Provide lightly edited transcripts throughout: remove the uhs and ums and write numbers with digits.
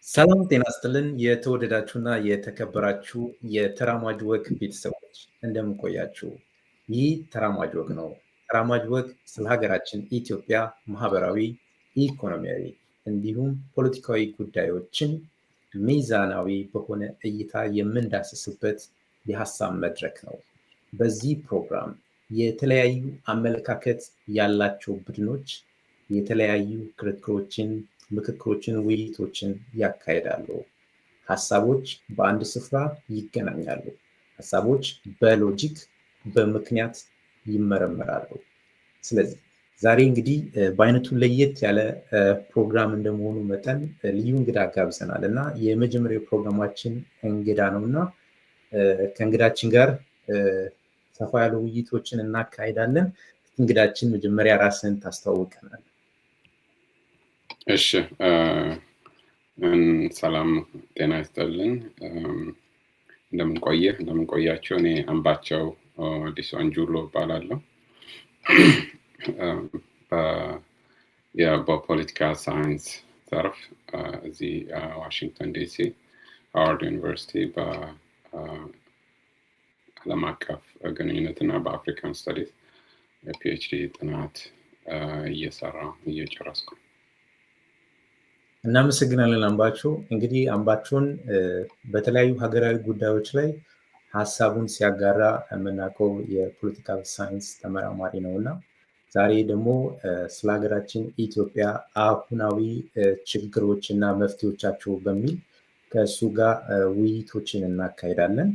ሰላም ጤና ይስጥልን። የተወደዳችሁና የተከበራችሁ የተራማጅ ወግ ቤተሰቦች እንደምን ቆያችሁ? ይህ ተራማጅ ወግ ነው። ተራማጅ ወግ ስለ ሀገራችን ኢትዮጵያ ማህበራዊ፣ ኢኮኖሚያዊ እንዲሁም ፖለቲካዊ ጉዳዮችን ሚዛናዊ በሆነ እይታ የምንዳስስበት የሀሳብ መድረክ ነው። በዚህ ፕሮግራም የተለያዩ አመለካከት ያላቸው ቡድኖች የተለያዩ ክርክሮችን፣ ምክክሮችን፣ ውይይቶችን ያካሂዳሉ። ሀሳቦች በአንድ ስፍራ ይገናኛሉ። ሀሳቦች በሎጂክ በምክንያት ይመረመራሉ። ስለዚህ ዛሬ እንግዲህ በአይነቱ ለየት ያለ ፕሮግራም እንደመሆኑ መጠን ልዩ እንግዳ ጋብዘናል እና የመጀመሪያው ፕሮግራማችን እንግዳ ነው እና ከእንግዳችን ጋር ሰፋ ያሉ ውይይቶችን እናካሂዳለን። እንግዳችን መጀመሪያ ራስን ታስተዋውቀናል። እሺ፣ ሰላም ጤና ይስጥልን። እንደምን ቆየህ? እንደምን ቆያችሁ? እኔ አምባቸው አዲሱ አንጁሎ እባላለሁ። በፖለቲካ ሳይንስ ዘርፍ እዚህ ዋሽንግተን ዲሲ ሃዋርድ ዩኒቨርሲቲ በዓለም አቀፍ ግንኙነት እና በ African Studies የ PhD ጥናት እየሰራ እየጨረስኩ ነው። እናመሰግናለን አምባቸው። እንግዲህ አምባቸውን በተለያዩ ሀገራዊ ጉዳዮች ላይ ሀሳቡን ሲያጋራ የምናውቀው የ political science ተመራማሪ ነው እና ዛሬ ደግሞ ስለ ሀገራችን ኢትዮጵያ አሁናዊ ችግሮች እና መፍትሄዎቻቸው በሚል ከእሱ ጋር ውይይቶችን እናካሂዳለን።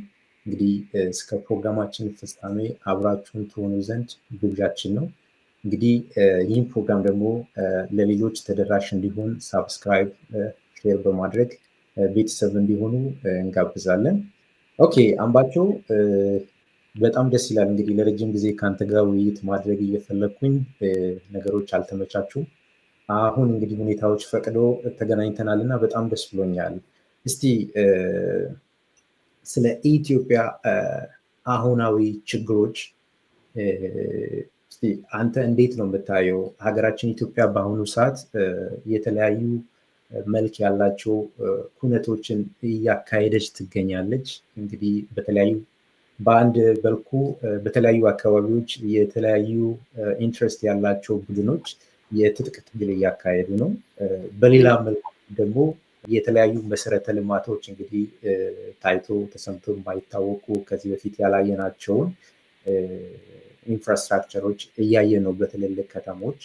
እንግዲህ እስከ ፕሮግራማችን ፍጻሜ አብራችሁን ትሆኑ ዘንድ ግብዣችን ነው። እንግዲህ ይህን ፕሮግራም ደግሞ ለሌሎች ተደራሽ እንዲሆን subscribe፣ share በማድረግ ቤተሰብ እንዲሆኑ እንጋብዛለን። Okay አምባቸው፣ በጣም ደስ ይላል። እንግዲህ ለረጅም ጊዜ ከአንተ ጋር ውይይት ማድረግ እየፈለግኩኝ ነገሮች አልተመቻቹም። አሁን እንግዲህ ሁኔታዎች ፈቅዶ ተገናኝተናል እና በጣም ደስ ብሎኛል። እስቲ ስለ ኢትዮጵያ አሁናዊ ችግሮች እስቲ አንተ እንዴት ነው የምታየው? ሀገራችን ኢትዮጵያ በአሁኑ ሰዓት የተለያዩ መልክ ያላቸው ኩነቶችን እያካሄደች ትገኛለች። እንግዲህ በተለያዩ በአንድ በልኩ በተለያዩ አካባቢዎች የተለያዩ interest ያላቸው ቡድኖች የትጥቅ ትግል እያካሄዱ ነው። በሌላ መልኩ ደግሞ የተለያዩ መሰረተ ልማቶች እንግዲህ ታይቶ ተሰምቶ የማይታወቁ ከዚህ በፊት ያላየናቸውን infrastructure ኦች እያየን ነው በትልልቅ ከተሞች።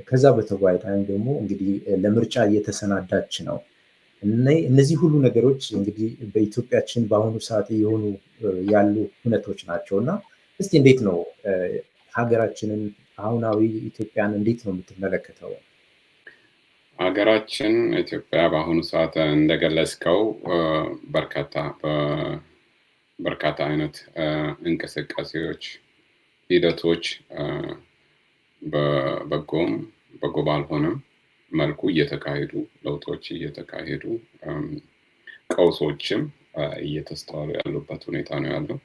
ከዛ በተጓዳኝ ደግሞ እንግዲህ ለምርጫ እየተሰናዳች ነው። እነዚህ ሁሉ ነገሮች እንግዲህ በኢትዮጵያችን በአሁኑ ሰዓት እየሆኑ ያሉ ሁነቶች ናቸው እና እስቲ እንዴት ነው ሀገራችንን አሁናዊ ኢትዮጵያን እንዴት ነው የምትመለከተው? ሀገራችን ኢትዮጵያ በአሁኑ ሰዓት እንደገለጽከው በርካታ አይነት እንቅስቃሴዎች፣ ሂደቶች በበጎም በጎ ባልሆነም መልኩ እየተካሄዱ፣ ለውጦች እየተካሄዱ፣ ቀውሶችም እየተስተዋሉ ያሉበት ሁኔታ ነው ያለው።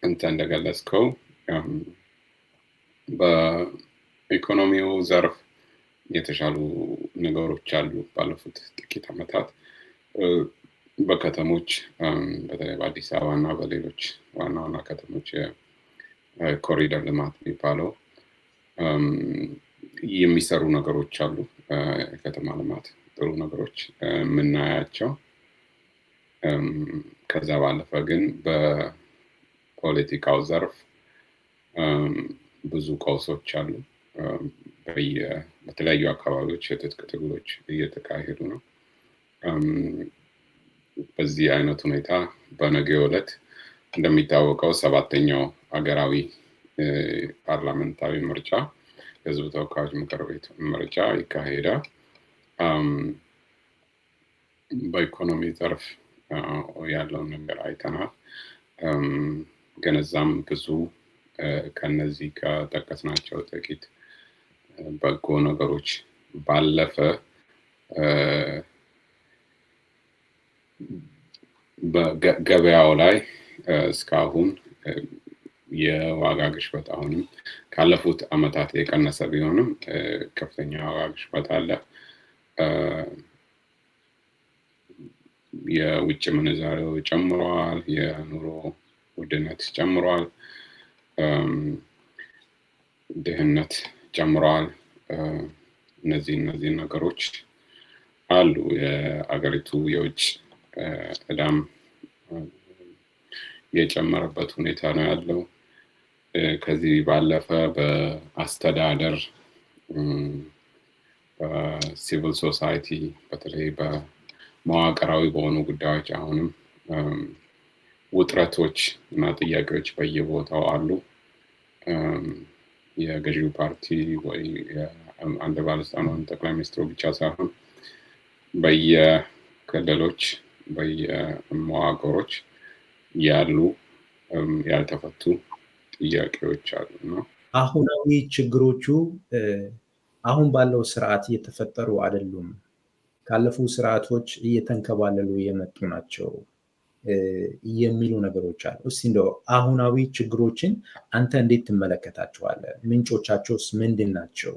አንተ እንደገለጽከው በኢኮኖሚው ዘርፍ የተሻሉ ነገሮች አሉ። ባለፉት ጥቂት ዓመታት በከተሞች በተለይ በአዲስ አበባ እና በሌሎች ዋና ዋና ከተሞች የኮሪደር ልማት የሚባለው የሚሰሩ ነገሮች አሉ። የከተማ ልማት ጥሩ ነገሮች የምናያቸው። ከዛ ባለፈ ግን በፖለቲካው ዘርፍ ብዙ ቀውሶች አሉ። በተለያዩ አካባቢዎች የትጥቅ ትግሎች እየተካሄዱ ነው። በዚህ አይነት ሁኔታ በነገው ዕለት እንደሚታወቀው 7ኛው ሀገራዊ ፓርላመንታዊ ምርጫ፣ የህዝብ ተወካዮች ምክር ቤት ምርጫ ይካሄዳል። በኢኮኖሚ ዘርፍ ያለውን ነገር አይተናል። ግን እዛም ብዙ ከነዚህ ከጠቀስናቸው ጥቂት በጎ ነገሮች ባለፈ በገበያው ላይ እስካሁን የዋጋ ግሽበት አሁንም ካለፉት አመታት የቀነሰ ቢሆንም ከፍተኛ ዋጋ ግሽበት አለ። የውጭ ምንዛሬው ጨምሯል፣ የኑሮ ውድነት ጨምሯል፣ ድህነት ጨምሯል። እነዚህ ነገሮች አሉ። የአገሪቱ የውጭ ዕዳም የጨመረበት ሁኔታ ነው ያለው። ከዚህ ባለፈ በአስተዳደር፣ በ civil society፣ በተለይ በመዋቅራዊ በሆኑ ጉዳዮች አሁንም ውጥረቶች እና ጥያቄዎች በየቦታው አሉ። የገዢው ፓርቲ ወይ አንድ ባለስልጣን ወይም ጠቅላይ ሚኒስትሩ ብቻ ሳይሆን በየክልሎች በየመዋቅሮች ያሉ ያልተፈቱ ጥያቄዎች አሉ ነው። አሁናዊ ችግሮቹ አሁን ባለው ስርዓት እየተፈጠሩ አይደሉም፣ ካለፉ ስርዓቶች እየተንከባለሉ የመጡ ናቸው የሚሉ ነገሮች አሉ። እስቲ እንደው አሁናዊ ችግሮችን አንተ እንዴት ትመለከታቸዋለህ? ምንጮቻቸውስ ምንድን ናቸው?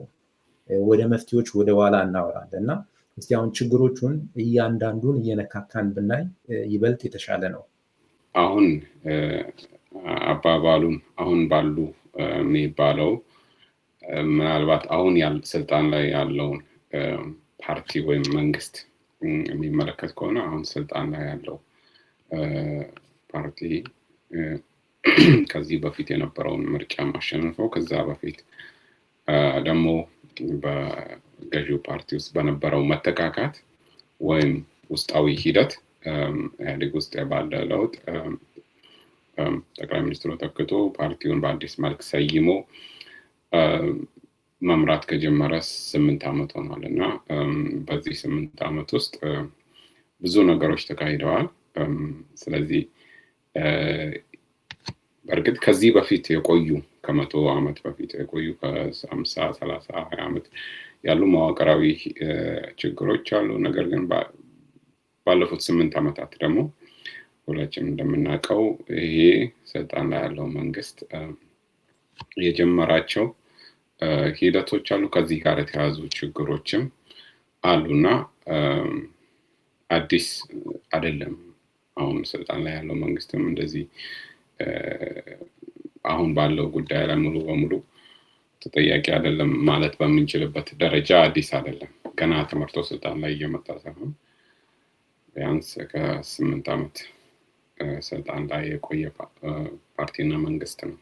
ወደ መፍትሄዎች ወደ ኋላ እናወራለን እና እስቲ አሁን ችግሮቹን እያንዳንዱን እየነካካን ብናይ ይበልጥ የተሻለ ነው። አሁን አባባሉም አሁን ባሉ የሚባለው ምናልባት አሁን ስልጣን ላይ ያለውን ፓርቲ ወይም መንግስት የሚመለከት ከሆነ፣ አሁን ስልጣን ላይ ያለው ፓርቲ ከዚህ በፊት የነበረውን ምርጫ አሸንፈው ከዛ በፊት ደግሞ በገዢው ፓርቲ ውስጥ በነበረው መተካካት ወይም ውስጣዊ ሂደት፣ ኢህአዴግ ውስጥ ባለ ለውጥ፣ ጠቅላይ ሚኒስትሩ ተክቶ ፓርቲውን በአዲስ መልክ ሰይሞ መምራት ከጀመረ 8 ዓመት ሆኗል እና በዚህ 8 ዓመት ውስጥ ብዙ ነገሮች ተካሂደዋል። ስለዚህ በእርግጥ ከዚህ በፊት የቆዩ፣ ከ100 ዓመት በፊት የቆዩ፣ ከ50፣ 30፣ 20 ዓመት ያሉ መዋቅራዊ ችግሮች አሉ። ነገር ግን ባለፉት 8 ዓመታት ደግሞ ሁላችንም እንደምናውቀው ይሄ ስልጣን ላይ ያለው መንግስት የጀመራቸው ሂደቶች አሉ። ከዚህ ጋር የተያያዙ ችግሮችም አሉና አዲስ አይደለም። አሁን ስልጣን ላይ ያለው መንግስትም እንደዚህ አሁን ባለው ጉዳይ ላይ ሙሉ በሙሉ ተጠያቂ አይደለም ማለት በምንችልበት ደረጃ አዲስ አይደለም። ገና ተመርጦ ስልጣን ላይ እየመጣ ሳይሆን ቢያንስ ከ8 ዓመት ስልጣን ላይ የቆየ ፓርቲና መንግስት ነው።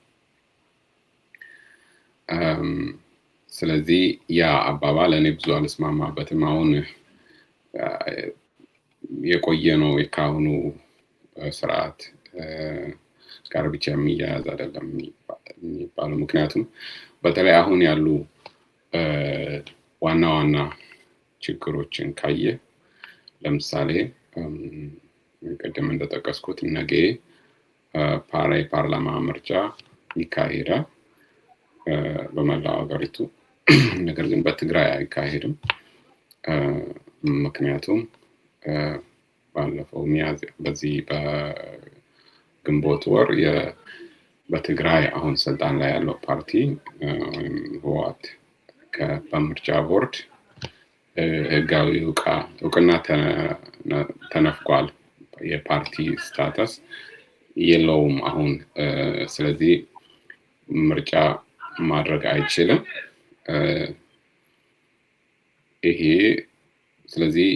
ስለዚህ ያ አባባል እኔ ብዙ አልስማማበትም። አሁን የቆየ ነው፣ ከአሁኑ ስርዓት ጋር ብቻ የሚያያዝ አይደለም የሚባለው። ምክንያቱም በተለይ አሁን ያሉ ዋና ዋና ችግሮችን ካየ፣ ለምሳሌ ቅድም እንደጠቀስኩት ነገ የፓርላማ ምርጫ ይካሄዳል በመላው ሀገሪቱ። ነገር ግን በትግራይ አይካሄድም። ምክንያቱም ባለፈው ሚያዝያ፣ በዚህ በግንቦት ወር፣ በትግራይ አሁን ስልጣን ላይ ያለው ፓርቲ ወይም ህወሓት በምርጫ ቦርድ ህጋዊ እውቅና ተነፍጓል። የፓርቲ status የለውም አሁን። ስለዚህ ምርጫ ማድረግ አይችልም። ይሄ ስለዚህ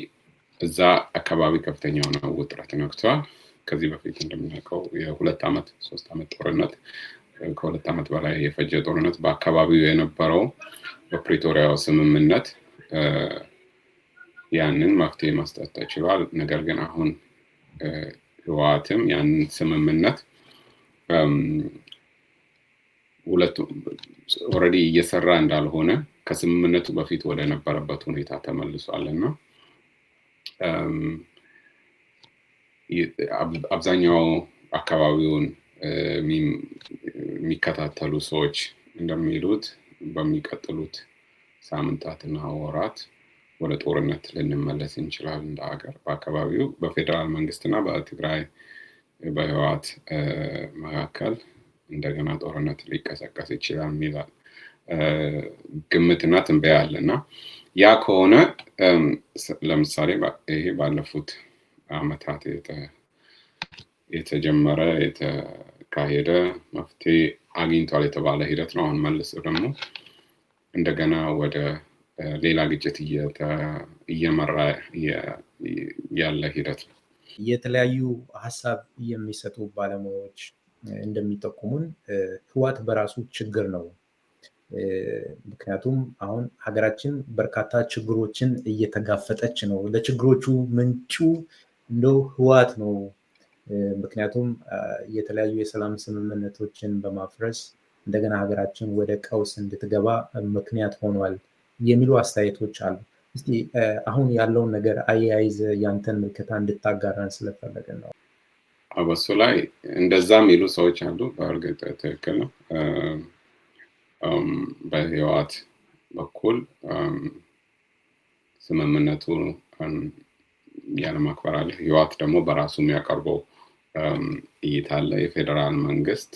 እዛ አካባቢ ከፍተኛ የሆነ ውጥረት ነግሷል። ከዚህ በፊት እንደምናውቀው የ2 ዓመት 3 ዓመት ጦርነት፣ ከ2 ዓመት በላይ የፈጀ ጦርነት በአካባቢው የነበረው፣ በፕሪቶሪያው ስምምነት ያንን መፍትሄ መስጠት ተችሏል። ነገር ግን አሁን ህወሓትም ያንን ስምምነት ሁለቱ already እየሰራ እንዳልሆነ፣ ከስምምነቱ በፊት ወደ ነበረበት ሁኔታ ተመልሷል እና አብዛኛው አካባቢውን የሚከታተሉ ሰዎች እንደሚሉት በሚቀጥሉት ሳምንታትና ወራት ወደ ጦርነት ልንመለስ እንችላለን እንደ ሀገር። በአካባቢው በፌዴራል መንግስትና በትግራይ በህወሓት መካከል እንደገና ጦርነት ሊቀሰቀስ ይችላል የሚል ግምትና ትንበያ አለ እና ያ ከሆነ ለምሳሌ ይሄ ባለፉት አመታት የተጀመረ፣ የተካሄደ፣ መፍትሄ አግኝቷል የተባለ ሂደት ነው። አሁን መልሶ ደግሞ እንደገና ወደ ሌላ ግጭት እየመራ ያለ ሂደት ነው። የተለያዩ ሀሳብ የሚሰጡ ባለሙያዎች እንደሚጠቁሙን ህወሓት በራሱ ችግር ነው። ምክንያቱም አሁን ሀገራችን በርካታ ችግሮችን እየተጋፈጠች ነው። ለችግሮቹ ምንጩ እንደው ህወሓት ነው። ምክንያቱም የተለያዩ የሰላም ስምምነቶችን በማፍረስ እንደገና ሀገራችን ወደ ቀውስ እንድትገባ ምክንያት ሆኗል የሚሉ አስተያየቶች አሉ። እስቲ አሁን ያለውን ነገር አያይዘ ያንተን ምልከታ እንድታጋራን ስለፈለግን ነው። በሱ ላይ እንደዛ የሚሉ ሰዎች አሉ። በእርግጥ ትክክል ነው። በህወሓት በኩል ስምምነቱ ያለማክበር አለ። ህወሓት ደግሞ በራሱ የሚያቀርበው እይታ አለ። የፌዴራል መንግስት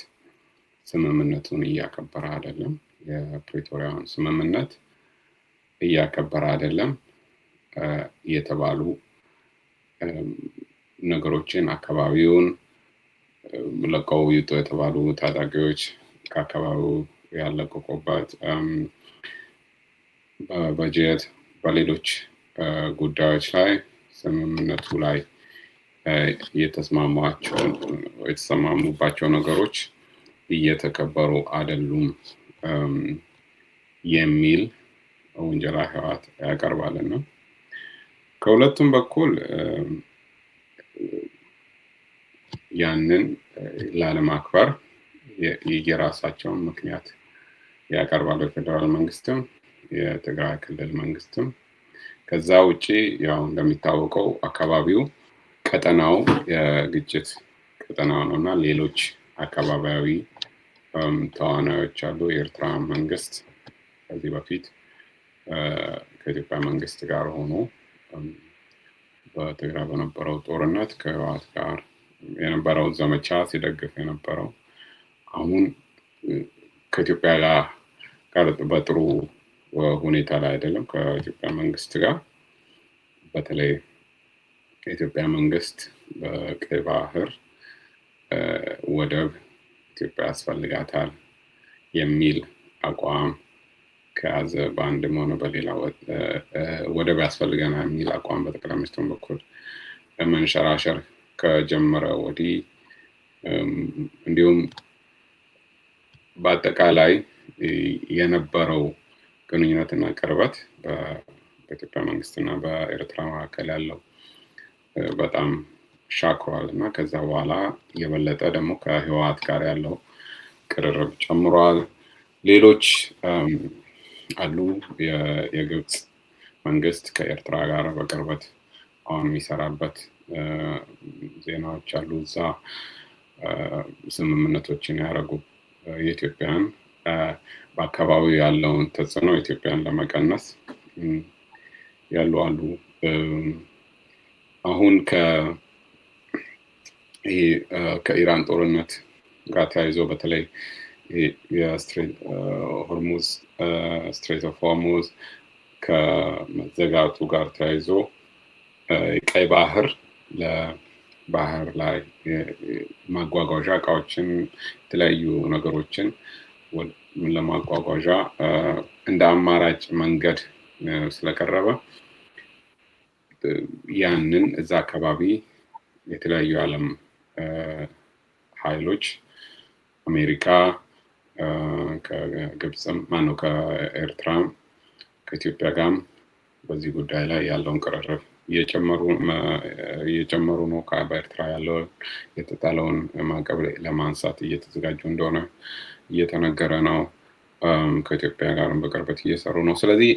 ስምምነቱን እያከበረ አይደለም፣ የፕሪቶሪያውን ስምምነት እያከበረ አይደለም የተባሉ ነገሮችን፣ አካባቢውን ለቀው ይውጡ የተባሉ ታጣቂዎች ከአካባቢው ያለቀቁበት፣ በበጀት በሌሎች ጉዳዮች ላይ ስምምነቱ ላይ የተስማሙባቸው ነገሮች እየተከበሩ አይደሉም የሚል ውንጀላ ህወሓት ያቀርባል። እና ከሁለቱም በኩል ያንን ላለማክበር የራሳቸውን ምክንያት ያቀርባሉ። የፌዴራል መንግስትም የትግራይ ክልል መንግስትም። ከዛ ውጪ ያው እንደሚታወቀው አካባቢው ቀጠናው የግጭት ቀጠናው ነው እና ሌሎች አካባቢያዊ ተዋናዮች አሉ። የኤርትራ መንግስት ከዚህ በፊት ከኢትዮጵያ መንግስት ጋር ሆኖ በትግራይ በነበረው ጦርነት ከህወሓት ጋር የነበረው ዘመቻ ሲደግፍ የነበረው አሁን ከኢትዮጵያ ጋር በጥሩ ሁኔታ ላይ አይደለም። ከኢትዮጵያ መንግስት ጋር፣ በተለይ የኢትዮጵያ መንግስት በቀይ ባህር ወደብ ኢትዮጵያ ያስፈልጋታል የሚል አቋም ከያዘ፣ በአንድም ሆነ በሌላ ወደብ ያስፈልገናል የሚል አቋም በጠቅላይ ሚኒስትሩ በኩል መንሸራሸር ከጀመረ ወዲህ፣ እንዲሁም በአጠቃላይ የነበረው ግንኙነትና ቅርበት በኢትዮጵያ መንግስትና በኤርትራ መካከል ያለው በጣም ሻክሯል እና ከዛ በኋላ የበለጠ ደግሞ ከህወሓት ጋር ያለው ቅርርብ ጨምሯል። ሌሎች አሉ። የግብፅ መንግስት ከኤርትራ ጋር በቅርበት አሁን የሚሰራበት ዜናዎች አሉ። እዛ ስምምነቶችን ያደረጉ የኢትዮጵያን በአካባቢው ያለውን ተጽዕኖ ኢትዮጵያን ለመቀነስ ያሉ አሉ። አሁን ከኢራን ጦርነት ጋር ተያይዞ በተለይ የሆርሙዝ፣ Strait of Hormuz ከመዘጋቱ ጋር ተያይዞ ቀይ ባህር ለባህር ላይ ማጓጓዣ፣ እቃዎችን፣ የተለያዩ ነገሮችን ለማጓጓዣ እንደ አማራጭ መንገድ ስለቀረበ ያንን እዛ አካባቢ የተለያዩ የዓለም ኃይሎች፣ አሜሪካ ከግብፅም፣ ማነው፣ ከኤርትራም ከኢትዮጵያ ጋርም በዚህ ጉዳይ ላይ ያለውን ቅርርብ እየጨመሩ ነው። በኤርትራ ያለው የተጣለውን ማዕቀብ ለማንሳት እየተዘጋጁ እንደሆነ እየተነገረ ነው። ከኢትዮጵያ ጋርም በቅርበት እየሰሩ ነው። ስለዚህ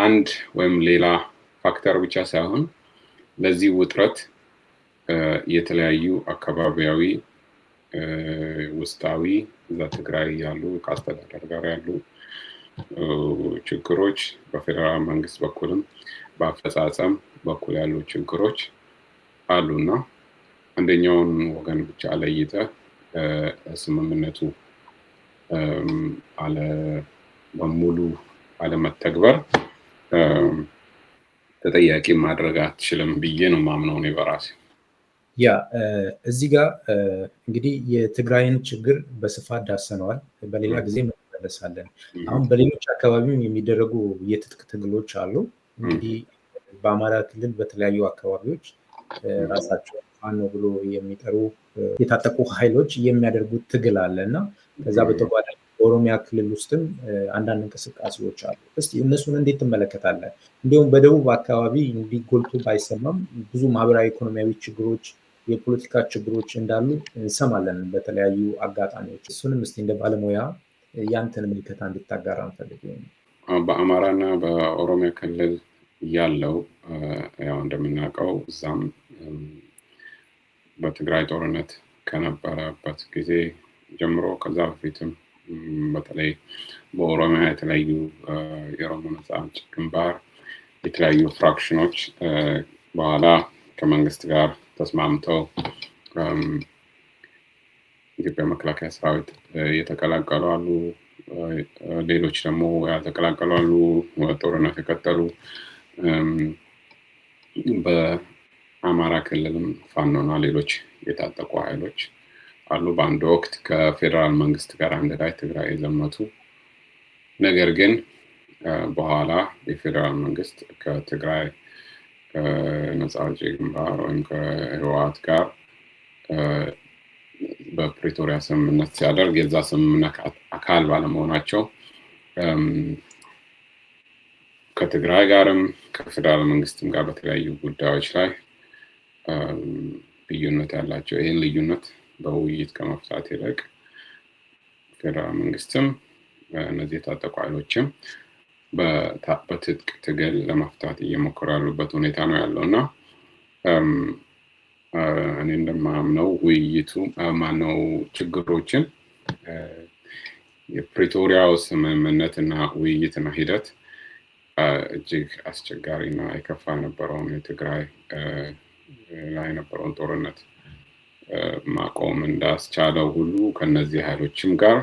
አንድ ወይም ሌላ factor ብቻ ሳይሆን ለዚህ ውጥረት የተለያዩ አካባቢያዊ፣ ውስጣዊ፣ እዛ ትግራይ ያሉ ከአስተዳደር ጋር ያሉ ችግሮች፣ በፌዴራል መንግስት በኩልም በአፈጻጸም በኩል ያሉ ችግሮች አሉና አንደኛውን ወገን ብቻ ለይተ ስምምነቱ አለ በሙሉ አለመተግበር ተጠያቂ ማድረግ አትችልም ብዬ ነው ማምነው እኔ በራሴ። Yeah፣ እዚህ ጋር እንግዲህ የትግራይን ችግር በስፋት ዳሰነዋል። በሌላ ጊዜ እንመለሳለን። አሁን በሌሎች አካባቢም የሚደረጉ የትጥቅ ትግሎች አሉ። እንግዲህ በአማራ ክልል በተለያዩ አካባቢዎች ራሳቸው ፋኖ ብሎ የሚጠሩ የታጠቁ ኃይሎች የሚያደርጉት ትግል አለ እና ከዛ በተጓዳኝ በኦሮሚያ ክልል ውስጥም አንዳንድ እንቅስቃሴዎች አሉ። እስቲ እነሱን እንዴት ትመለከታለህ? እንዲሁም በደቡብ አካባቢ እንዲህ ጎልቶ ባይሰማም ብዙ ማህበራዊ፣ ኢኮኖሚያዊ ችግሮች፣ የፖለቲካ ችግሮች እንዳሉ እንሰማለን በተለያዩ አጋጣሚዎች። እሱንም እስቲ እንደ ባለሙያ ያንተን ምልከታ እንድታጋራ እንፈልግ። በአማራና በኦሮሚያ ክልል ያለው ያው እንደምናውቀው እዛም በትግራይ ጦርነት ከነበረበት ጊዜ ጀምሮ፣ ከዛ በፊትም በተለይ በኦሮሚያ የተለያዩ የኦሮሞ ነጻ አውጪ ግንባር የተለያዩ fraction ኦች በኋላ ከመንግስት ጋር ተስማምተው ኢትዮጵያ መከላከያ ሰራዊት የተቀላቀሉ አሉ። ሌሎች ደግሞ ያልተቀላቀሉ አሉ። ጦርነት የቀጠሉ። በአማራ ክልልም ፋኖና ሌሎች የታጠቁ ኃይሎች አሉ። በአንድ ወቅት ከፌዴራል መንግስት ጋር አንድ ላይ ትግራይ የዘመቱ፣ ነገር ግን በኋላ የፌዴራል መንግስት ከትግራይ ነጻ አውጪ ግንባር ወይም ከህወሓት ጋር በፕሪቶሪያ ስምምነት ሲያደርግ የዛ ስምምነት አካል ባለመሆናቸው ከትግራይ ጋርም ከፌዴራል መንግስትም ጋር በተለያዩ ጉዳዮች ላይ ልዩነት ያላቸው፣ ይህን ልዩነት በውይይት ከመፍታት ይልቅ ፌዴራል መንግስትም እነዚህ የታጠቁ ኃይሎችም በትጥቅ ትግል ለመፍታት እየሞከሩ ያሉበት ሁኔታ ነው ያለው። እና እኔ እንደማምነው ውይይቱ ማነው ችግሮችን የፕሪቶሪያው ስምምነትና ውይይትና ሂደት እጅግ አስቸጋሪና የከፋ የነበረውን የትግራይ ላይ የነበረውን ጦርነት ማቆም እንዳስቻለው ሁሉ ከነዚህ ኃይሎችም ጋር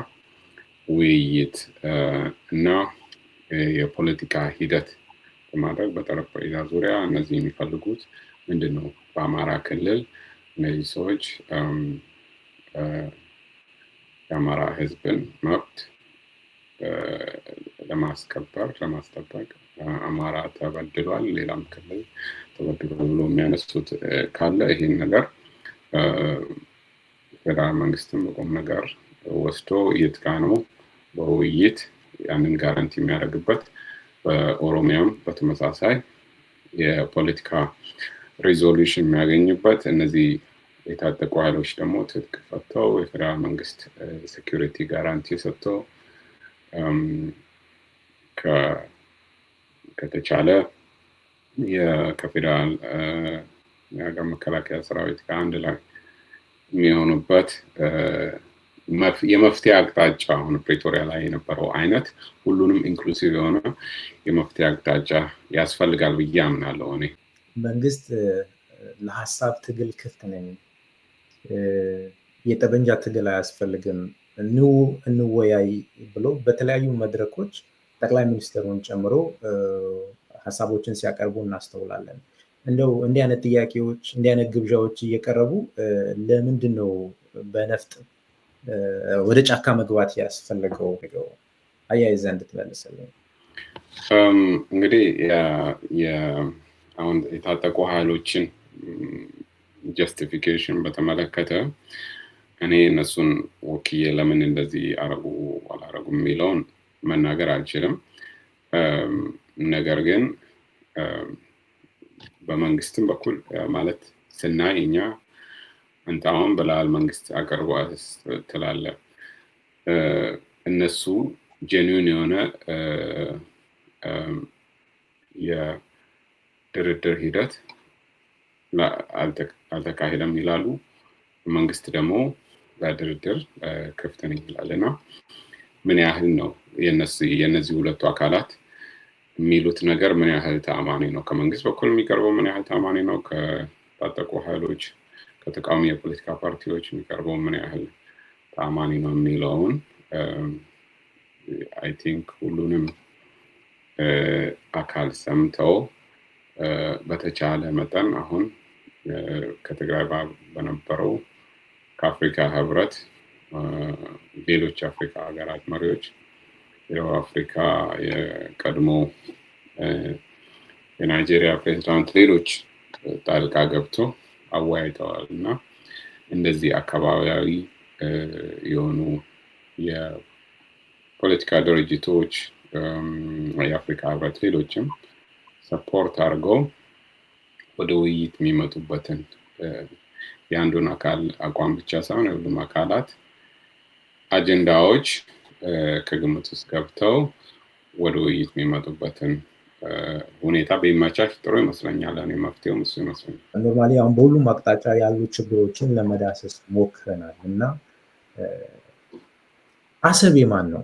ውይይት እና የፖለቲካ ሂደት በማድረግ በጠረጴዛ ዙሪያ እነዚህ የሚፈልጉት ምንድን ነው? በአማራ ክልል እነዚህ ሰዎች የአማራ ሕዝብን መብት ለማስከበር፣ ለማስጠበቅ፣ አማራ ተበድሏል፣ ሌላም ክልል ተበድሏል ብሎ የሚያነሱት ካለ ይህን ነገር ፌዴራል መንግስትም በቁም ነገር ወስዶ የት ጋ ነው በውይይት ያንን guarantee የሚያደርግበት፣ በኦሮሚያም በተመሳሳይ የፖለቲካ resolution የሚያገኝበት፣ እነዚህ የታጠቁ ኃይሎች ደግሞ ትጥቅ ፈተው የፌዴራል መንግስት security guarantee ሰጥተው ከተቻለ ከፌዴራል የሀገር መከላከያ ሰራዊት ጋር አንድ ላይ የሚሆኑበት የመፍትሄ አቅጣጫ፣ አሁን ፕሪቶሪያ ላይ የነበረው አይነት ሁሉንም inclusive የሆነ የመፍትሄ አቅጣጫ ያስፈልጋል ብዬ አምናለሁ እኔ። መንግስት ለሀሳብ ትግል ክፍት ነኝ፣ የጠመንጃ ትግል አያስፈልግም፣ ኑ እንወያይ ብሎ በተለያዩ መድረኮች ጠቅላይ ሚኒስትሩን ጨምሮ ሀሳቦችን ሲያቀርቡ እናስተውላለን። እንደው እንዲህ አይነት ጥያቄዎች፣ እንዲህ አይነት ግብዣዎች እየቀረቡ ለምንድን ነው በነፍጥ ወደ ጫካ መግባት ያስፈለገው? አያይዘህ እንድትመልስልኝ። እንግዲህ አሁን የታጠቁ ኃይሎችን justification በተመለከተ እኔ እነሱን ወክዬ ለምን እንደዚህ አረጉ አላረጉ የሚለውን መናገር አልችልም። ነገር ግን በመንግስትም በኩል ማለት ስናይ እኛ፣ አንተ አሁን ብለሃል፣ መንግስት አቅርቧል ትላለህ። እነሱ genuine የሆነ የድርድር ሂደት አልተካሄደም ይላሉ። መንግስት ደግሞ ለድርድር ክፍት ነኝ ይላል። እና ምን ያህል ነው የነዚህ ሁለቱ አካላት የሚሉት ነገር ምን ያህል ተአማኒ ነው? ከመንግስት በኩል የሚቀርበው ምን ያህል ተአማኒ ነው? ከታጠቁ ኃይሎች፣ ከተቃዋሚ የፖለቲካ ፓርቲዎች የሚቀርበው ምን ያህል ተአማኒ ነው የሚለውን I think ሁሉንም አካል ሰምተው በተቻለ መጠን አሁን ከትግራይ በነበረው ከአፍሪካ ህብረት፣ ሌሎች የአፍሪካ ሀገራት መሪዎች፣ የደቡብ አፍሪካ የቀድሞ የናይጄሪያ ፕሬዚዳንት፣ ሌሎች ጣልቃ ገብቶ አወያይተዋል። እና እንደዚህ አካባቢያዊ የሆኑ የፖለቲካ ድርጅቶች፣ የአፍሪካ ህብረት፣ ሌሎችም support አድርገው ወደ ውይይት የሚመጡበትን፣ የአንዱን አካል አቋም ብቻ ሳይሆን የሁሉም አካላት አጀንዳዎች ከግምት ውስጥ ገብተው ወደ ውይይት የሚመጡበትን ሁኔታ ቢመቻች ጥሩ ይመስለኛል። እኔ መፍትሄውም እሱ ይመስለኛል። Normally አሁን በሁሉም አቅጣጫ ያሉ ችግሮችን ለመዳሰስ ሞክረናል። እና አሰብ የማን ነው?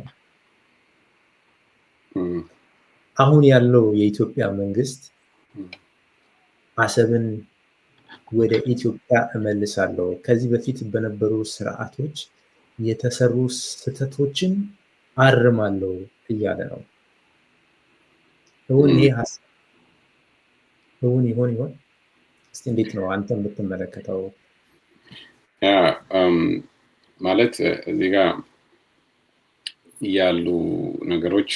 አሁን ያለው የኢትዮጵያ መንግስት አሰብን ወደ ኢትዮጵያ እመልሳለሁ፣ ከዚህ በፊት በነበሩ ስርዓቶች የተሰሩ ስህተቶችን አርማለሁ እያለ ነው። እውን ይሄ ሀሳብ እውን ይሆን ይሆን? እስቲ እንዴት ነው አንተ የምትመለከተው? ማለት እዚህ ጋር ያሉ ነገሮች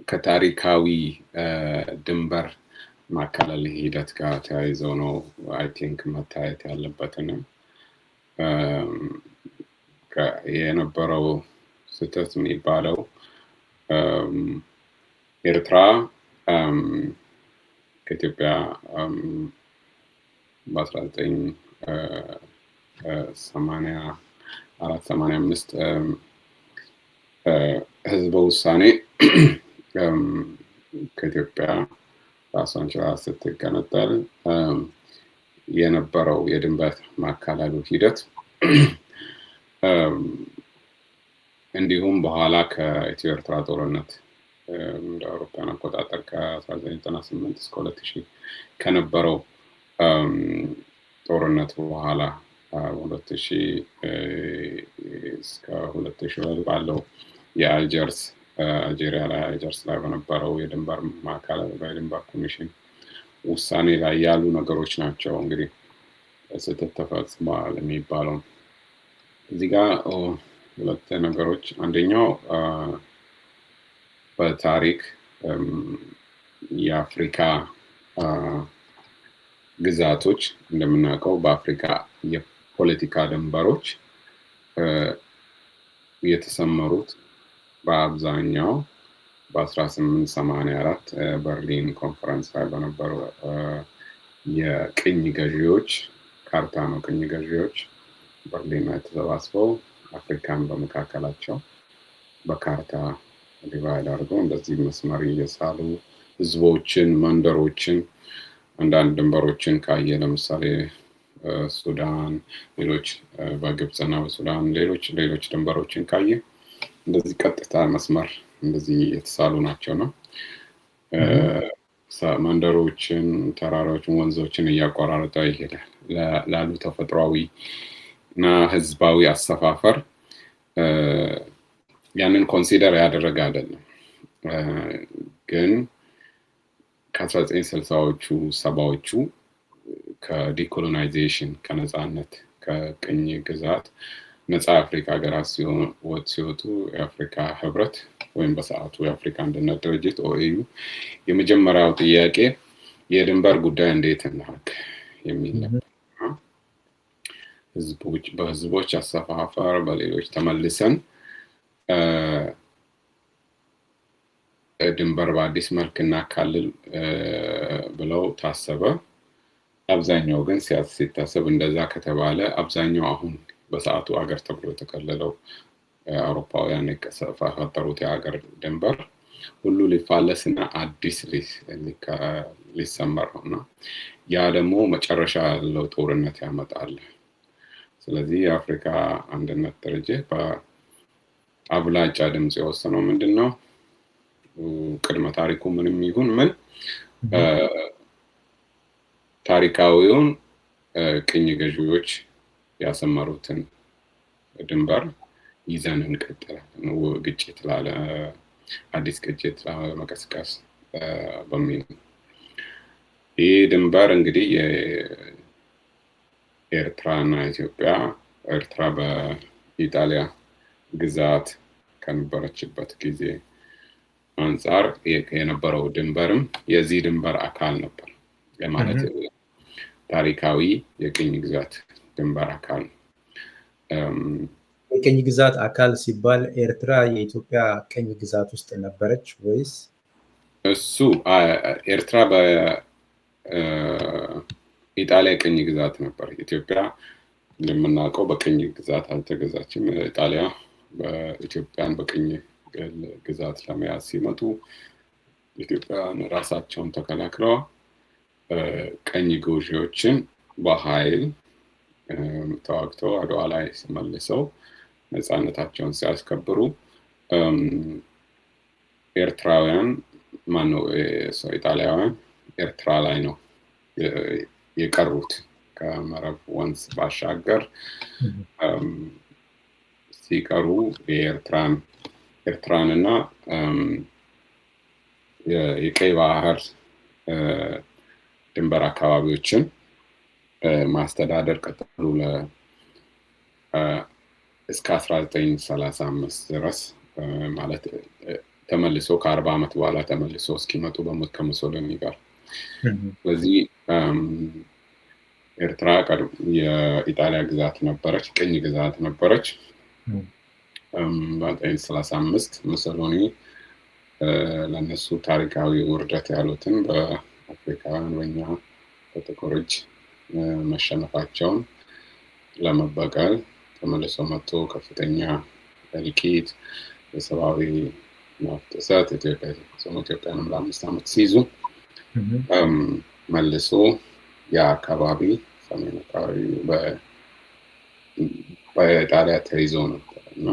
ከታሪካዊ ድንበር ማካለል ሂደት ጋር ተያይዘው ነው I think መታየት ያለበትንም። የነበረው ስህተት የሚባለው ኤርትራ ከኢትዮጵያ በ1984 85 ህዝበ ውሳኔ ከኢትዮጵያ ራሷን ችላ ስትገነጠል የነበረው የድንበር ማካለሉ ሂደት፣ እንዲሁም በኋላ ከኢትዮ ኤርትራ ጦርነት እንደ አውሮፓውያን አቆጣጠር ከ1998 እስከ 2000 ከነበረው ጦርነት በኋላ 2000 እስከ 2002 ባለው የአልጀርስ አልጄሪያ ላይ አልጀርስ ላይ በነበረው የድንበር ማካለል በድንበር ኮሚሽን ውሳኔ ላይ ያሉ ነገሮች ናቸው እንግዲህ ስህተት ተፈጽመዋል የሚባለው። እዚህ ጋር ሁለት ነገሮች፣ አንደኛው በታሪክ የአፍሪካ ግዛቶች እንደምናውቀው በአፍሪካ የፖለቲካ ድንበሮች የተሰመሩት በአብዛኛው በ1884 በርሊን ኮንፈረንስ ላይ በነበሩ የቅኝ ገዢዎች ካርታ ነው። ቅኝ ገዢዎች በርሊን ላይ ተሰባስበው አፍሪካን በመካከላቸው በካርታ divide አድርገው እንደዚህ መስመር እየሳሉ ህዝቦችን፣ መንደሮችን፣ አንዳንድ ድንበሮችን ካየ ለምሳሌ ሱዳን፣ ሌሎች በግብፅና በሱዳን ሌሎች ሌሎች ድንበሮችን ካየ እንደዚህ ቀጥታ መስመር እንደዚህ የተሳሉ ናቸው ነው። መንደሮችን፣ ተራራዎችን፣ ወንዞችን እያቆራረጠ ይሄዳል። ላሉ ተፈጥሯዊ እና ህዝባዊ አሰፋፈር ያንን consider ያደረገ አይደለም። ግን ከ1960ዎቹ ሰባዎቹ ከ decolonization፣ ከነፃነት፣ ከቅኝ ግዛት ነፃ የአፍሪካ ሀገራት ሲወጡ የአፍሪካ ህብረት ወይም በሰዓቱ የአፍሪካ አንድነት ድርጅት OAU የመጀመሪያው ጥያቄ የድንበር ጉዳይ እንዴት እናድርግ የሚል ነበር። ህዝቦች በህዝቦች አሰፋፈር በሌሎች ተመልሰን ድንበር በአዲስ መልክ እናካልል ብለው ታሰበ። አብዛኛው ግን ሲታሰብ እንደዛ ከተባለ አብዛኛው አሁን በሰዓቱ አገር ተብሎ የተከለለው አውሮፓውያን የፈጠሩት የሀገር ድንበር ሁሉ ሊፋለስ እና አዲስ ሊሰመር ነው እና ያ ደግሞ መጨረሻ ያለው ጦርነት ያመጣል። ስለዚህ የአፍሪካ አንድነት ድርጅት በአብላጫ ድምፅ የወሰነው ምንድን ነው? ቅድመ ታሪኩ ምንም ይሁን ምን ታሪካዊውን ቅኝ ገዢዎች ያሰመሩትን ድንበር ይዘን እንቀጥላለን። ግጭት ላለ አዲስ ግጭት ላለመቀስቀስ በሚል ነው። ይህ ድንበር እንግዲህ የኤርትራ እና ኢትዮጵያ፣ ኤርትራ በኢጣሊያ ግዛት ከነበረችበት ጊዜ አንጻር የነበረው ድንበርም የዚህ ድንበር አካል ነበር። ማለት ታሪካዊ የቅኝ ግዛት ድንበር አካል ነው። የቅኝ ግዛት አካል ሲባል ኤርትራ የኢትዮጵያ ቅኝ ግዛት ውስጥ ነበረች ወይስ? እሱ ኤርትራ በኢጣሊያ ቅኝ ግዛት ነበር። ኢትዮጵያ እንደምናውቀው በቅኝ ግዛት አልተገዛችም። ኢጣሊያ በኢትዮጵያን በቅኝ ግዛት ለመያዝ ሲመጡ ኢትዮጵያውያን ራሳቸውን ተከላክለዋል። ቀኝ ገዢዎችን በኃይል ተዋግተው አድዋ ላይ መልሰው ነፃነታቸውን ሲያስከብሩ ኤርትራውያን፣ ማነው፣ ኢጣሊያውያን ኤርትራ ላይ ነው የቀሩት። ከመረብ ወንዝ ባሻገር ሲቀሩ የኤርትራን ኤርትራንና የቀይ ባህር ድንበር አካባቢዎችን ማስተዳደር ቀጠሉ እስከ 1935 ድረስ፣ ማለት ተመልሶ ከ40 ዓመት በኋላ ተመልሶ እስኪመጡ በሞት ከሙሶሊኒ ጋር። ስለዚህ ኤርትራ የኢጣሊያ ግዛት ነበረች፣ ቅኝ ግዛት ነበረች። በ1935 ሙሶሊኒ ለእነሱ ታሪካዊ ውርደት ያሉትን በአፍሪካውያን፣ በኛ በጥቁር እጅ መሸነፋቸውን ለመበቀል ተመልሶ መጥቶ ከፍተኛ እልቂት፣ የሰብአዊ መብት ጥሰት ኢትዮጵያ ኢትዮጵያንም ለ5 ዓመት ሲይዙ መልሶ ያ አካባቢ፣ ሰሜን አካባቢ በኢጣሊያ ተይዞ ነበር እና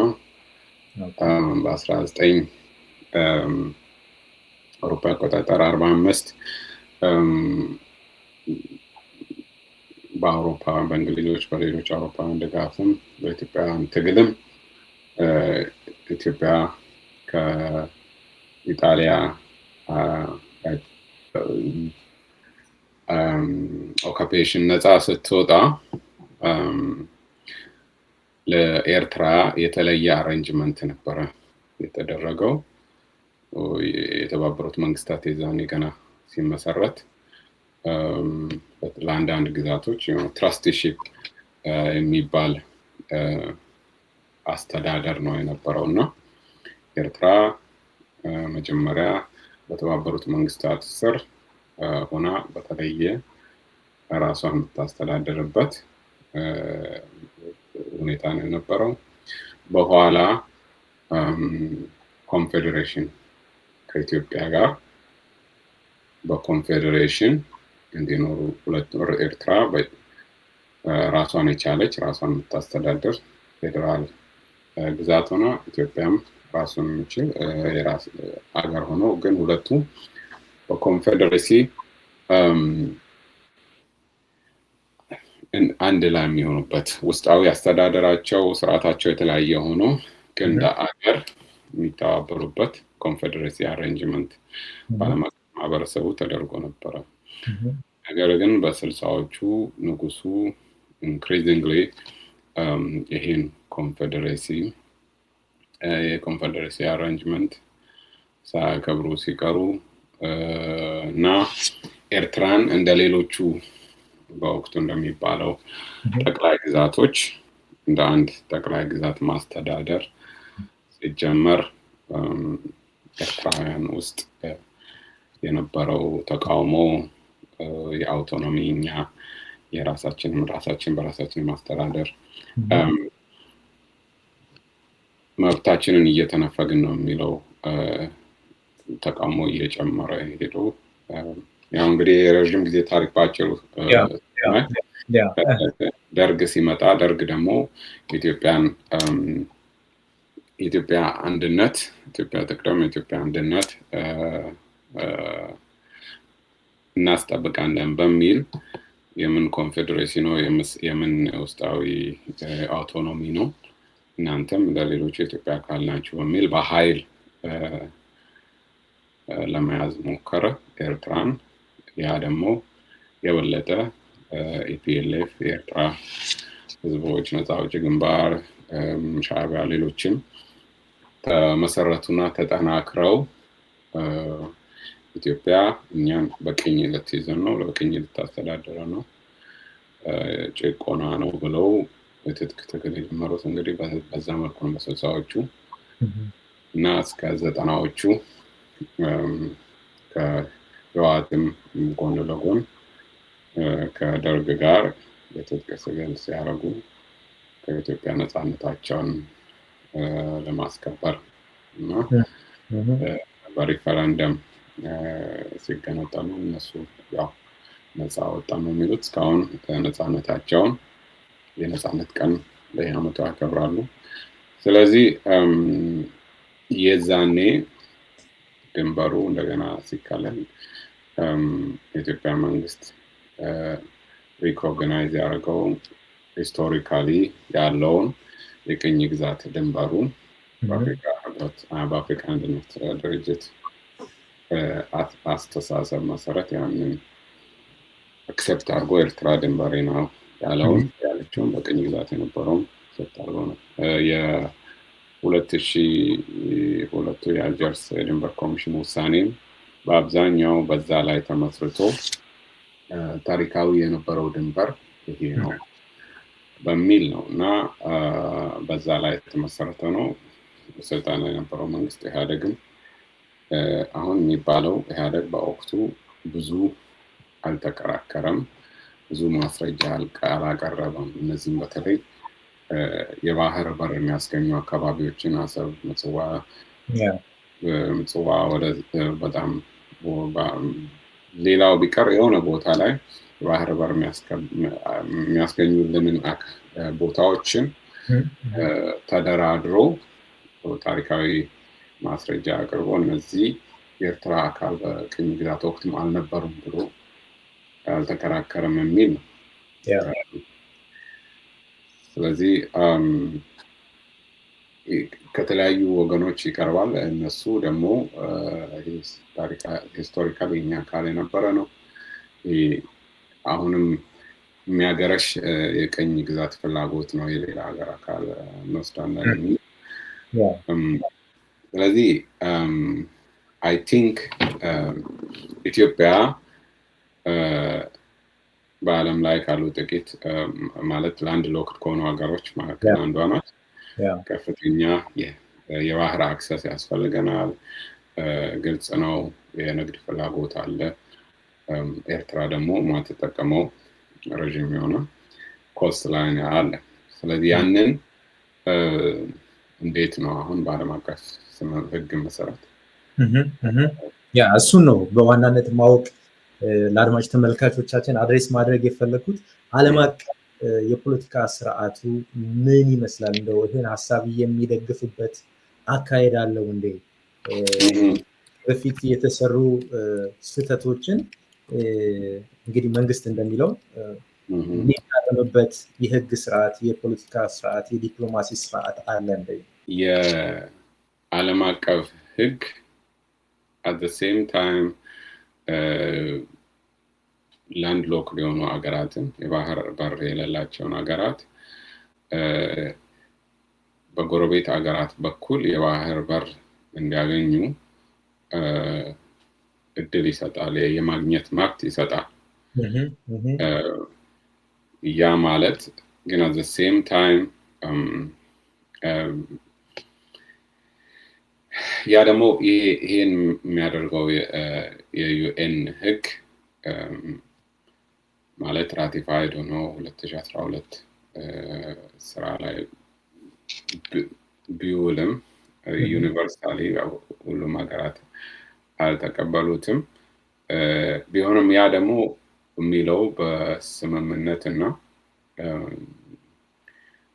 በ19 አውሮፓ አቆጣጠር 45 በአውሮፓ፣ በእንግሊዞች፣ በሌሎች አውሮፓውያን ድጋፍም በኢትዮጵያውያን ትግልም ኢትዮጵያ ከኢጣሊያ occupation ነፃ ስትወጣ ለኤርትራ የተለየ arrangement ነበረ የተደረገው። የተባበሩት መንግስታት የዛኔ ገና ሲመሰረት ለአንዳንድ ግዛቶች trusteeship የሚባል አስተዳደር ነው የነበረው እና ኤርትራ መጀመሪያ በተባበሩት መንግስታት ስር ሆና በተለየ ራሷን የምታስተዳድርበት ሁኔታ ነው የነበረው። በኋላ ኮንፌዴሬሽን ከኢትዮጵያ ጋር በኮንፌዴሬሽን እንዲኖሩ፣ ሁለቱ ኤርትራ ራሷን የቻለች፣ ራሷን የምታስተዳድር ፌዴራል ግዛት ሆና ኢትዮጵያም ራሱን የሚችል የራስ አገር ሆኖ ግን ሁለቱ በ confederacy አንድ ላይ የሚሆኑበት፣ ውስጣዊ አስተዳደራቸው ስርዓታቸው የተለያየ ሆኖ ግን እንደ አገር የሚተባበሩበት confederacy arrangement በዓለም አቀፍ ማህበረሰቡ ተደርጎ ነበረ። ነገር ግን በ60ዎቹ ንጉሱ increasingly ይሄን confederacy የ confederacy arrangement ሳያከብሩ ሲቀሩ እና ኤርትራን እንደ ሌሎቹ በወቅቱ እንደሚባለው ጠቅላይ ግዛቶች እንደ አንድ ጠቅላይ ግዛት ማስተዳደር ሲጀመር ኤርትራውያን ውስጥ የነበረው ተቃውሞ፣ የ autonomy፣ እኛ የራሳችንን ራሳችን በራሳችን ማስተዳደር መብታችንን እየተነፈግን ነው የሚለው ተቃውሞ እየጨመረ ሄዶ ያው እንግዲህ የረዥም ጊዜ ታሪክ ባጭሩ ደርግ ሲመጣ ደርግ ደግሞ ኢትዮጵያን የኢትዮጵያ አንድነት፣ ኢትዮጵያ ትቅደም፣ የኢትዮጵያ አንድነት እናስጠብቃለን በሚል የምን confederacy ነው፣ የምን ውስጣዊ autonomy ነው፣ እናንተም ለሌሎቹ የኢትዮጵያ አካል ናችሁ በሚል በኃይል ለመያዝ ሞከረ ኤርትራን። ያ ደግሞ የበለጠ EPLF፣ የኤርትራ ህዝቦች ነፃ አውጪ ግንባር፣ ሻዕቢያ፣ ሌሎችም ተመሰረቱና ተጠናክረው ኢትዮጵያ እኛን በቅኝ ልትይዘን ነው፣ በቅኝ ልታስተዳድረን ነው፣ ጭቆና ነው ብለው የትጥቅ ትግል የጀመሩት እንግዲህ በዛ መልኩ ነው በ60ዎቹ እና እስከ 90ዎቹ ከህወሓትም ጎን ለጎን ከደርግ ጋር የትጥቅ ትግል ሲያደርጉ ከኢትዮጵያ ነፃነታቸውን ለማስከበር እና በሪፈረንደም ሲገነጠሉ እነሱ ያው ነፃ ወጣ ነው የሚሉት። እስካሁን ነፃነታቸውን የነፃነት ቀን በየዓመቱ ያከብራሉ። ስለዚህ የዛኔ ድንበሩ እንደገና ሲካለል የኢትዮጵያ መንግስት recognize ያደረገው historically ያለውን የቅኝ ግዛት ድንበሩን በአፍሪካ ህብረት፣ በአፍሪካ አንድነት ድርጅት አስተሳሰብ መሰረት ያንን accept አድርጎ ኤርትራ ድንበሬ ነው ያለውን ያለችውን በቅኝ ግዛት የነበረውን accept አድርጎ ነው። የ2002ቱ የአልጀርስ የድንበር ኮሚሽን ውሳኔም በአብዛኛው በዛ ላይ ተመስርቶ ታሪካዊ የነበረው ድንበር ይሄ ነው በሚል ነው እና በዛ ላይ የተመሰረተ ነው። ስልጣን ላይ የነበረው መንግስት ኢህአዴግም፣ አሁን የሚባለው ኢህአዴግ፣ በወቅቱ ብዙ አልተከራከረም፣ ብዙ ማስረጃ አላቀረበም። እነዚህም በተለይ የባህር በር የሚያስገኙ አካባቢዎችን አሰብ፣ ምጽዋ ወደ በጣም ሌላው ቢቀር የሆነ ቦታ ላይ የባህር በር የሚያስገኙልንን ቦታዎችን ተደራድሮ ታሪካዊ ማስረጃ አቅርቦ እነዚህ የኤርትራ አካል በቅኝ ግዛት ወቅትም አልነበሩም ብሎ አልተከራከረም የሚል ነው። ስለዚህ ከተለያዩ ወገኖች ይቀርባል። እነሱ ደግሞ historically የኛ አካል የነበረ ነው፣ አሁንም የሚያገረሽ የቅኝ ግዛት ፍላጎት ነው፣ የሌላ ሀገር አካል እንወስዳለን የሚል። ስለዚህ I think ኢትዮጵያ በዓለም ላይ ካሉ ጥቂት ማለት landlocked ከሆኑ ሀገሮች መካከል አንዷ ናት። ከፍተኛ የባህር access ያስፈልገናል። ግልጽ ነው፣ የንግድ ፍላጎት አለ። ኤርትራ ደግሞ ማትጠቀመው ረዥም የሆነ coastline አለ። ስለዚህ ያንን እንዴት ነው አሁን በዓለም አቀፍ ሕግ መሰረት Yeah፣ እሱን ነው በዋናነት ማወቅ ለአድማጭ ተመልካቾቻችን address ማድረግ የፈለግኩት። ዓለም አቀፍ የፖለቲካ ስርዓቱ ምን ይመስላል? እንደው ይህን ሀሳብ የሚደግፍበት አካሄድ አለው እንዴ? በፊት የተሰሩ ስህተቶችን እንግዲህ መንግስት እንደሚለው የሚታረምበት የህግ ስርዓት፣ የፖለቲካ ስርዓት፣ የዲፕሎማሲ ስርዓት አለ እንዴ? የዓለም አቀፍ ህግ at the same time landlocked የሆኑ ሀገራትን፣ የባህር በር የሌላቸውን ሀገራት በጎረቤት ሀገራት በኩል የባህር በር እንዲያገኙ እድል ይሰጣል፣ የማግኘት መብት ይሰጣል። ያ ማለት ግን at the same time ያ ደግሞ ይሄን የሚያደርገው የ UN ህግ ማለት ratified ሆኖ 2012 ስራ ላይ ቢውልም universally ሁሉም ሀገራት አልተቀበሉትም። ቢሆንም ያ ደግሞ የሚለው በስምምነት እና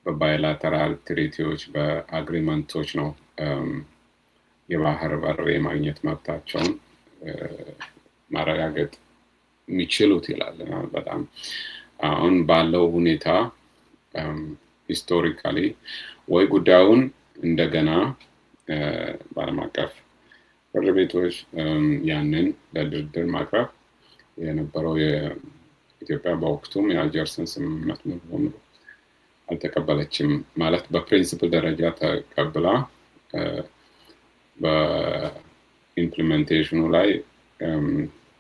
በ bilateral treaty ዎች፣ በ agreement ኦች ነው የባህር በር የማግኘት መብታቸውን ማረጋገጥ የሚችሉት ይላል። በጣም አሁን ባለው ሁኔታ historically ወይ ጉዳዩን እንደገና በዓለም አቀፍ ፍርድ ቤቶች ያንን ለድርድር ማቅረብ የነበረው፣ የኢትዮጵያ በወቅቱም የአልጀርስን ስምምነት ሙሉ በሙሉ አልተቀበለችም። ማለት በ principle ደረጃ ተቀብላ በ implementation ኑ ላይ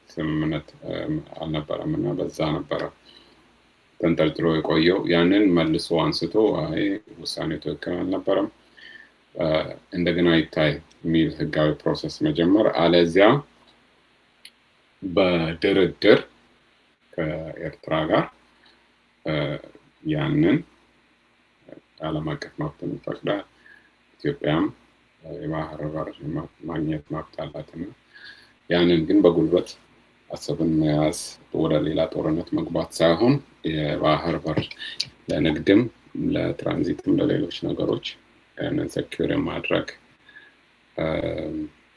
ስምምነት አልነበረም እና በዛ ነበረ ተንጠልጥሎ የቆየው። ያንን መልሶ አንስቶ አይ ውሳኔው ትክክል አልነበረም፣ እንደገና ይታይ የሚል ህጋዊ process መጀመር፣ አለዚያ በድርድር ከኤርትራ ጋር ያንን ዓለም አቀፍ መብትን ይፈቅዳል። ኢትዮጵያም የባህር በር ማግኘት መብት አላትና ያንን ግን በጉልበት አሰብን መያዝ፣ ወደ ሌላ ጦርነት መግባት ሳይሆን የባህር በር ለንግድም፣ ለትራንዚትም፣ ለሌሎች ነገሮች ያንን secure የማድረግ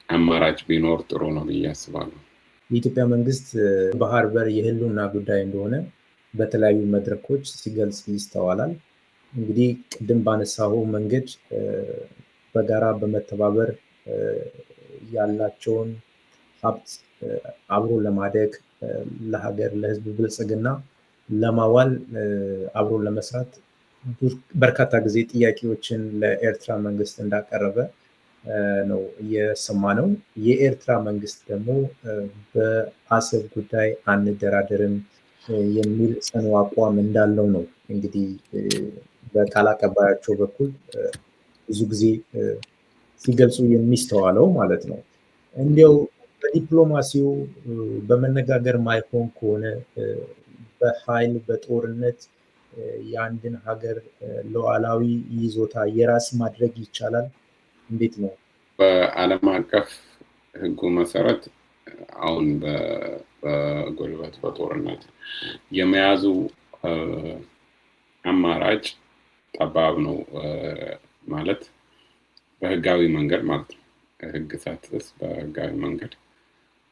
አማራጭ ቢኖር ጥሩ ነው ብዬ አስባለሁ። የኢትዮጵያ መንግስት ባህር በር የህልውና ጉዳይ እንደሆነ በተለያዩ መድረኮች ሲገልጽ ይስተዋላል። እንግዲህ ቅድም ባነሳው መንገድ በጋራ በመተባበር ያላቸውን ሀብት አብሮ ለማደግ፣ ለሀገር ለህዝብ ብልጽግና ለማዋል አብሮ ለመስራት በርካታ ጊዜ ጥያቄዎችን ለኤርትራ መንግስት እንዳቀረበ ነው እየሰማ ነው። የኤርትራ መንግስት ደግሞ በአሰብ ጉዳይ አንደራደርም የሚል ጽኑ አቋም እንዳለው ነው እንግዲህ በቃል አቀባያቸው በኩል ብዙ ጊዜ ሲገልጹ የሚስተዋለው ማለት ነው። እንዲያው በዲፕሎማሲው በመነጋገር ማይሆን ከሆነ በኃይል በጦርነት የአንድን ሀገር ሉዓላዊ ይዞታ የራስ ማድረግ ይቻላል? እንዴት ነው? በዓለም አቀፍ ሕጉ መሰረት አሁን በጉልበት በጦርነት የመያዙ አማራጭ ጠባብ ነው፣ ማለት በህጋዊ መንገድ ማለት ነው። ህግ ሳትጥስ በህጋዊ መንገድ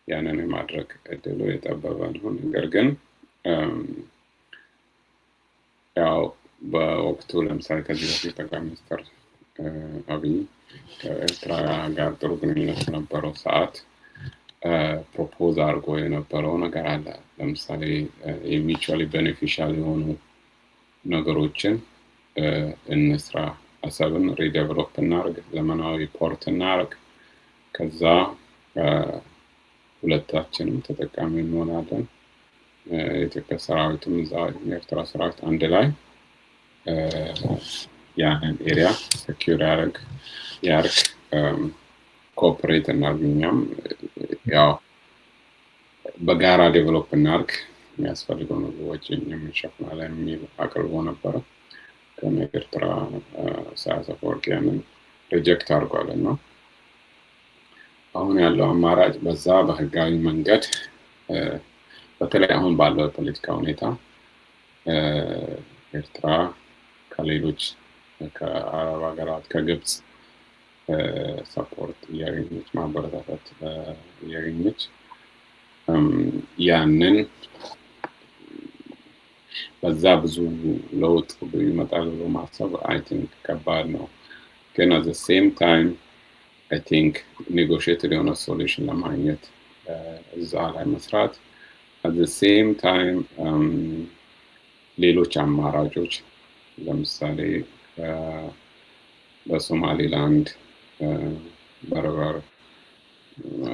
ያንን የማድረግ እድሉ የጠበበ ነው። ነገር ግን ያው በወቅቱ ለምሳሌ ከዚህ በፊት ጠቅላይ ሚኒስትር አብይ ከኤርትራ ጋር ጥሩ ግንኙነት በነበረው ሰዓት propose አድርጎ የነበረው ነገር አለ። ለምሳሌ የ mutually beneficial የሆኑ ነገሮችን እንስራ፣ አሰብን redevelop እናርግ፣ ዘመናዊ port እናርግ፣ ከዛ ሁለታችንም ተጠቃሚ እንሆናለን። የኢትዮጵያ ሰራዊትም እዛ የኤርትራ ሰራዊት አንድ ላይ ያንን area secure ያርግ፣ cooperate እናርግ፣ እኛም ያው በጋራ develop እናርግ፣ የሚያስፈልገው ነገር ወጪ እኛም እንሸፍናለን የሚል አቅርቦ ነበረ። ግን ኤርትራ ኢሳያስ አፈወርቂ ያንን reject አድርጓል እና አሁን ያለው አማራጭ በዛ በህጋዊ መንገድ፣ በተለይ አሁን ባለው የፖለቲካ ሁኔታ ኤርትራ ከሌሎች ከአረብ ሀገራት፣ ከግብፅ support እያገኘች፣ ማበረታታት እያገኘች ያንን በዛ ብዙ ለውጥ ይመጣል ብሎ ማሰብ I think ከባድ ነው። ግን at the same time I think negotiated የሆነ solution ለማግኘት እዛ ላይ መስራት፣ at the same time ሌሎች አማራጮች ለምሳሌ በሶማሊላንድ በርበር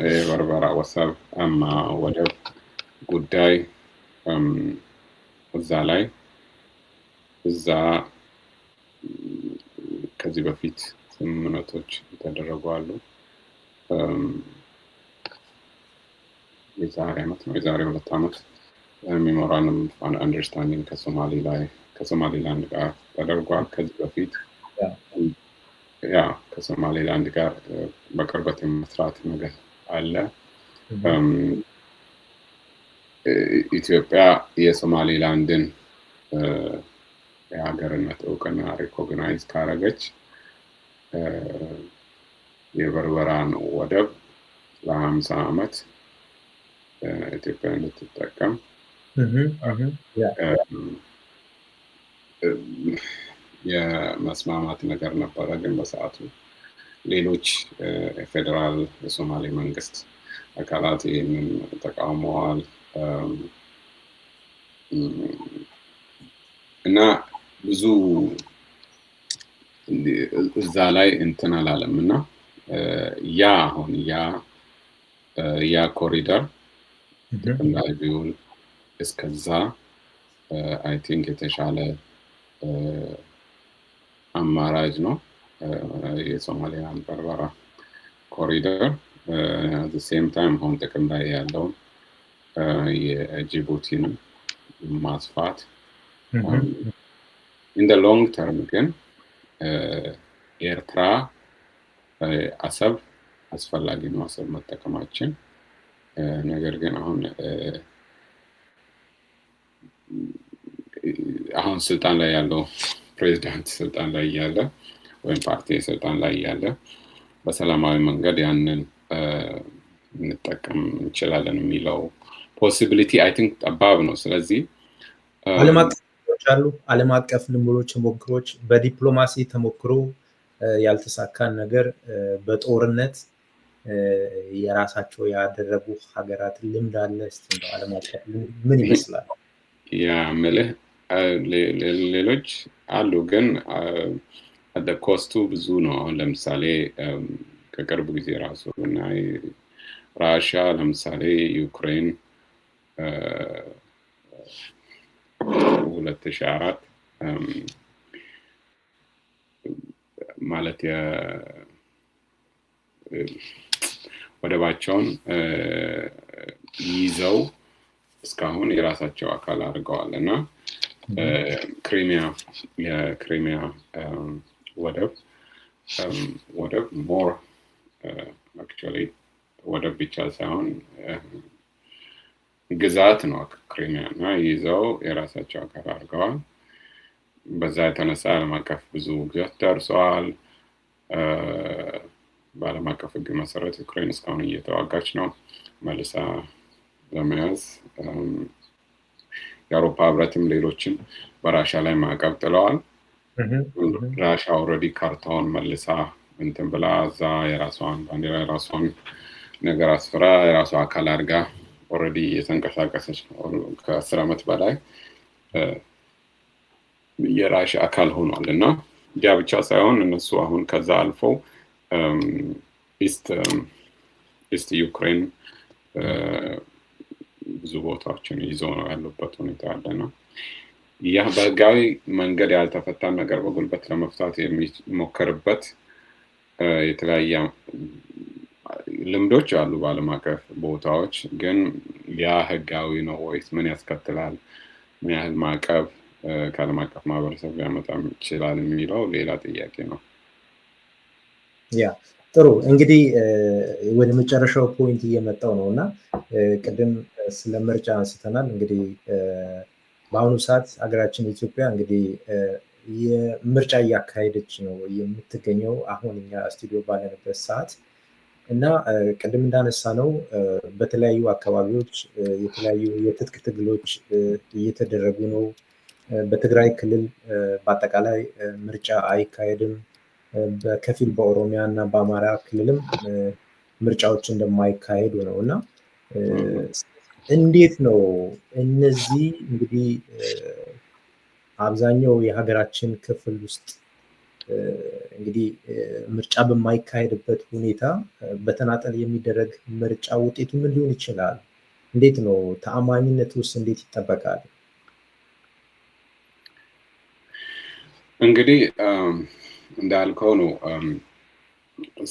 የበርበራ ወሰብ አማ ወደብ ጉዳይ እዛ ላይ እዛ ከዚህ በፊት ስምምነቶች የተደረጉ አሉ። የዛሬ ዓመት ነው፣ የዛሬ 2 ዓመት memorandum of understanding ከሶማሊ ላይ ከሶማሊላንድ ጋር ተደርጓል። ከዚህ በፊት ያ ከሶማሌላንድ ጋር በቅርበት የመስራት ነገር አለ። ኢትዮጵያ የሶማሌላንድን የሀገርነት እውቅና recognize ካረገች የበርበራን ወደብ ለ50 ዓመት ኢትዮጵያ እንድትጠቀም የመስማማት ነገር ነበረ። ግን በሰዓቱ ሌሎች የፌዴራል የሶማሌ መንግስት አካላት ይህንን ተቃውመዋል። እና ብዙ እዛ ላይ እንትን አላለም። እና ያ አሁን ያ ኮሪደር ጥቅም ላይ ቢውል እስከዛ I think የተሻለ አማራጭ ነው የሶማሊላንድ በርበራ ኮሪደር። Same time አሁን ጥቅም ላይ ያለውን የጅቡቲንም ማስፋት። In long term ግን ኤርትራ አሰብ አስፈላጊ ነው፣ አሰብ መጠቀማችን። ነገር ግን አሁን ስልጣን ላይ ያለው ፕሬዚዳንት ስልጣን ላይ እያለ ወይም ፓርቲ ስልጣን ላይ እያለ በሰላማዊ መንገድ ያንን እንጠቀም እንችላለን የሚለው possibility I think ጠባብ ነው። ስለዚህ ዓለም አቀፍ አሉ፣ ዓለም አቀፍ ልምዶች፣ ተሞክሮች፣ በዲፕሎማሲ ተሞክሮ ያልተሳካን ነገር በጦርነት የራሳቸው ያደረጉ ሀገራት ልምድ አለ። እስቲ እንደው ዓለም አቀፍ ልምድ ምን ይመስላል? ያ ምልህ ሌሎች አሉ፣ ግን cost ኡ ብዙ ነው። አሁን ለምሳሌ ከቅርብ ጊዜ ራሱ ብናይ ራሻ ለምሳሌ ዩክሬን 2004 ማለት ወደባቸውን ይዘው እስካሁን የራሳቸው አካል አድርገዋል። እና ክሪሚያ፣ የክሪሚያ ወደብ more actually ወደብ ብቻ ሳይሆን ግዛት ነው ክሪሚያ፣ እና ይዘው የራሳቸው አካል አድርገዋል። በዛ የተነሳ ዓለም አቀፍ ብዙ ግዛት ደርሰዋል። በዓለም አቀፍ ሕግ መሰረት ዩክሬን እስካሁን እየተዋጋች ነው መልሳ ለመያዝ። የአውሮፓ ህብረትም ሌሎችም በራሻ ላይ ማዕቀብ ጥለዋል። ራሻ already ካርታውን መልሳ እንትን ብላ እዛ የራሷን ባንዲራ፣ የራሷን ነገር አስፍራ፣ የራሷ አካል አድርጋ already እየተንቀሳቀሰች ነው። ከ10 ዓመት በላይ የራሻ አካል ሆኗል። እና ያ ብቻ ሳይሆን እነሱ አሁን ከዛ አልፈው East ዩክሬን ብዙ ቦታዎችን ይዘው ነው ያሉበት ሁኔታ ያለ ነው። ያ በህጋዊ መንገድ ያልተፈታን ነገር በጉልበት ለመፍታት የሚሞከርበት የተለያየ ልምዶች አሉ በዓለም አቀፍ ቦታዎች። ግን ያ ህጋዊ ነው ወይስ፣ ምን ያስከትላል፣ ምን ያህል ማዕቀብ ከዓለም አቀፍ ማህበረሰብ ሊያመጣ ይችላል የሚለው ሌላ ጥያቄ ነው። Yeah፣ ጥሩ። እንግዲህ ወደ መጨረሻው point እየመጣው ነው። እና ቅድም ስለ ምርጫ አንስተናል። እንግዲህ በአሁኑ ሰዓት ሀገራችን ኢትዮጵያ እንግዲህ የምርጫ እያካሄደች ነው የምትገኘው አሁን እኛ ስቱዲዮ ባለንበት ሰዓት። እና ቅድም እንዳነሳነው በተለያዩ አካባቢዎች የተለያዩ የትጥቅ ትግሎች እየተደረጉ ነው። በትግራይ ክልል በአጠቃላይ ምርጫ አይካሄድም። በከፊል በኦሮሚያ እና በአማራ ክልልም ምርጫዎች እንደማይካሄዱ ነው። እና እንዴት ነው እነዚህ እንግዲህ አብዛኛው የሀገራችን ክፍል ውስጥ እንግዲህ ምርጫ በማይካሄድበት ሁኔታ በተናጠል የሚደረግ ምርጫ ውጤቱ ምን ሊሆን ይችላል? እንዴት ነው፣ ተአማኒነት ውስጥ እንዴት ይጠበቃል? እንግዲህ እንዳልከው ነው።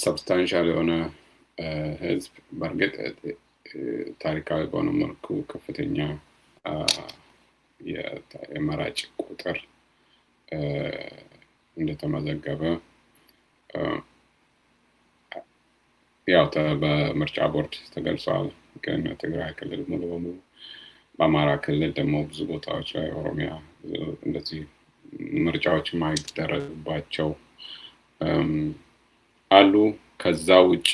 Substantial የሆነ ህዝብ፣ በእርግጥ ታሪካዊ በሆነ መልኩ ከፍተኛ የመራጭ ቁጥር እንደተመዘገበ ያው በምርጫ ቦርድ ተገልጿል። ግን ትግራይ ክልል ሙሉ በሙሉ፣ በአማራ ክልል ደግሞ ብዙ ቦታዎች ላይ፣ ኦሮሚያ እንደዚህ ምርጫዎች የማይደረግባቸው አሉ። ከዛ ውጪ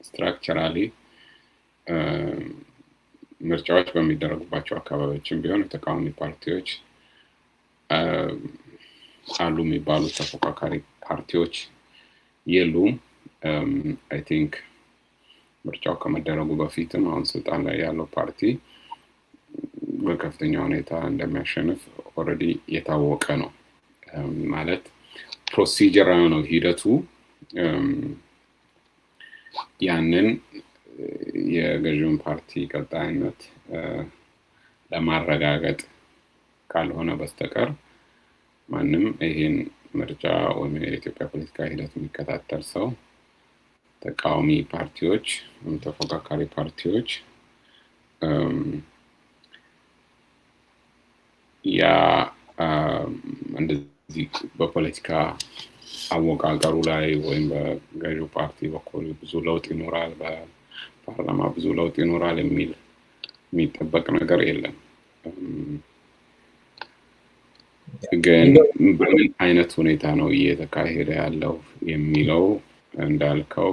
structurally ምርጫዎች በሚደረጉባቸው አካባቢዎችም ቢሆን የተቃዋሚ ፓርቲዎች አሉ የሚባሉ ተፎካካሪ ፓርቲዎች የሉም። I think ምርጫው ከመደረጉ በፊትም አሁን ስልጣን ላይ ያለው ፓርቲ በከፍተኛ ሁኔታ እንደሚያሸንፍ already የታወቀ ነው። ማለት procedural ነው ሂደቱ። ያንን የገዢውን ፓርቲ ቀጣይነት ለማረጋገጥ ካልሆነ በስተቀር ማንም ይሄን ምርጫ ወይም የኢትዮጵያ ፖለቲካ ሂደት የሚከታተል ሰው፣ ተቃዋሚ ፓርቲዎች ወይም ተፎካካሪ ፓርቲዎች ያ እንደዚህ በፖለቲካ አወቃቀሩ ላይ ወይም በገዢው ፓርቲ በኩል ብዙ ለውጥ ይኖራል፣ በፓርላማ ብዙ ለውጥ ይኖራል የሚል የሚጠበቅ ነገር የለም። ግን በምን አይነት ሁኔታ ነው እየተካሄደ ያለው የሚለው እንዳልከው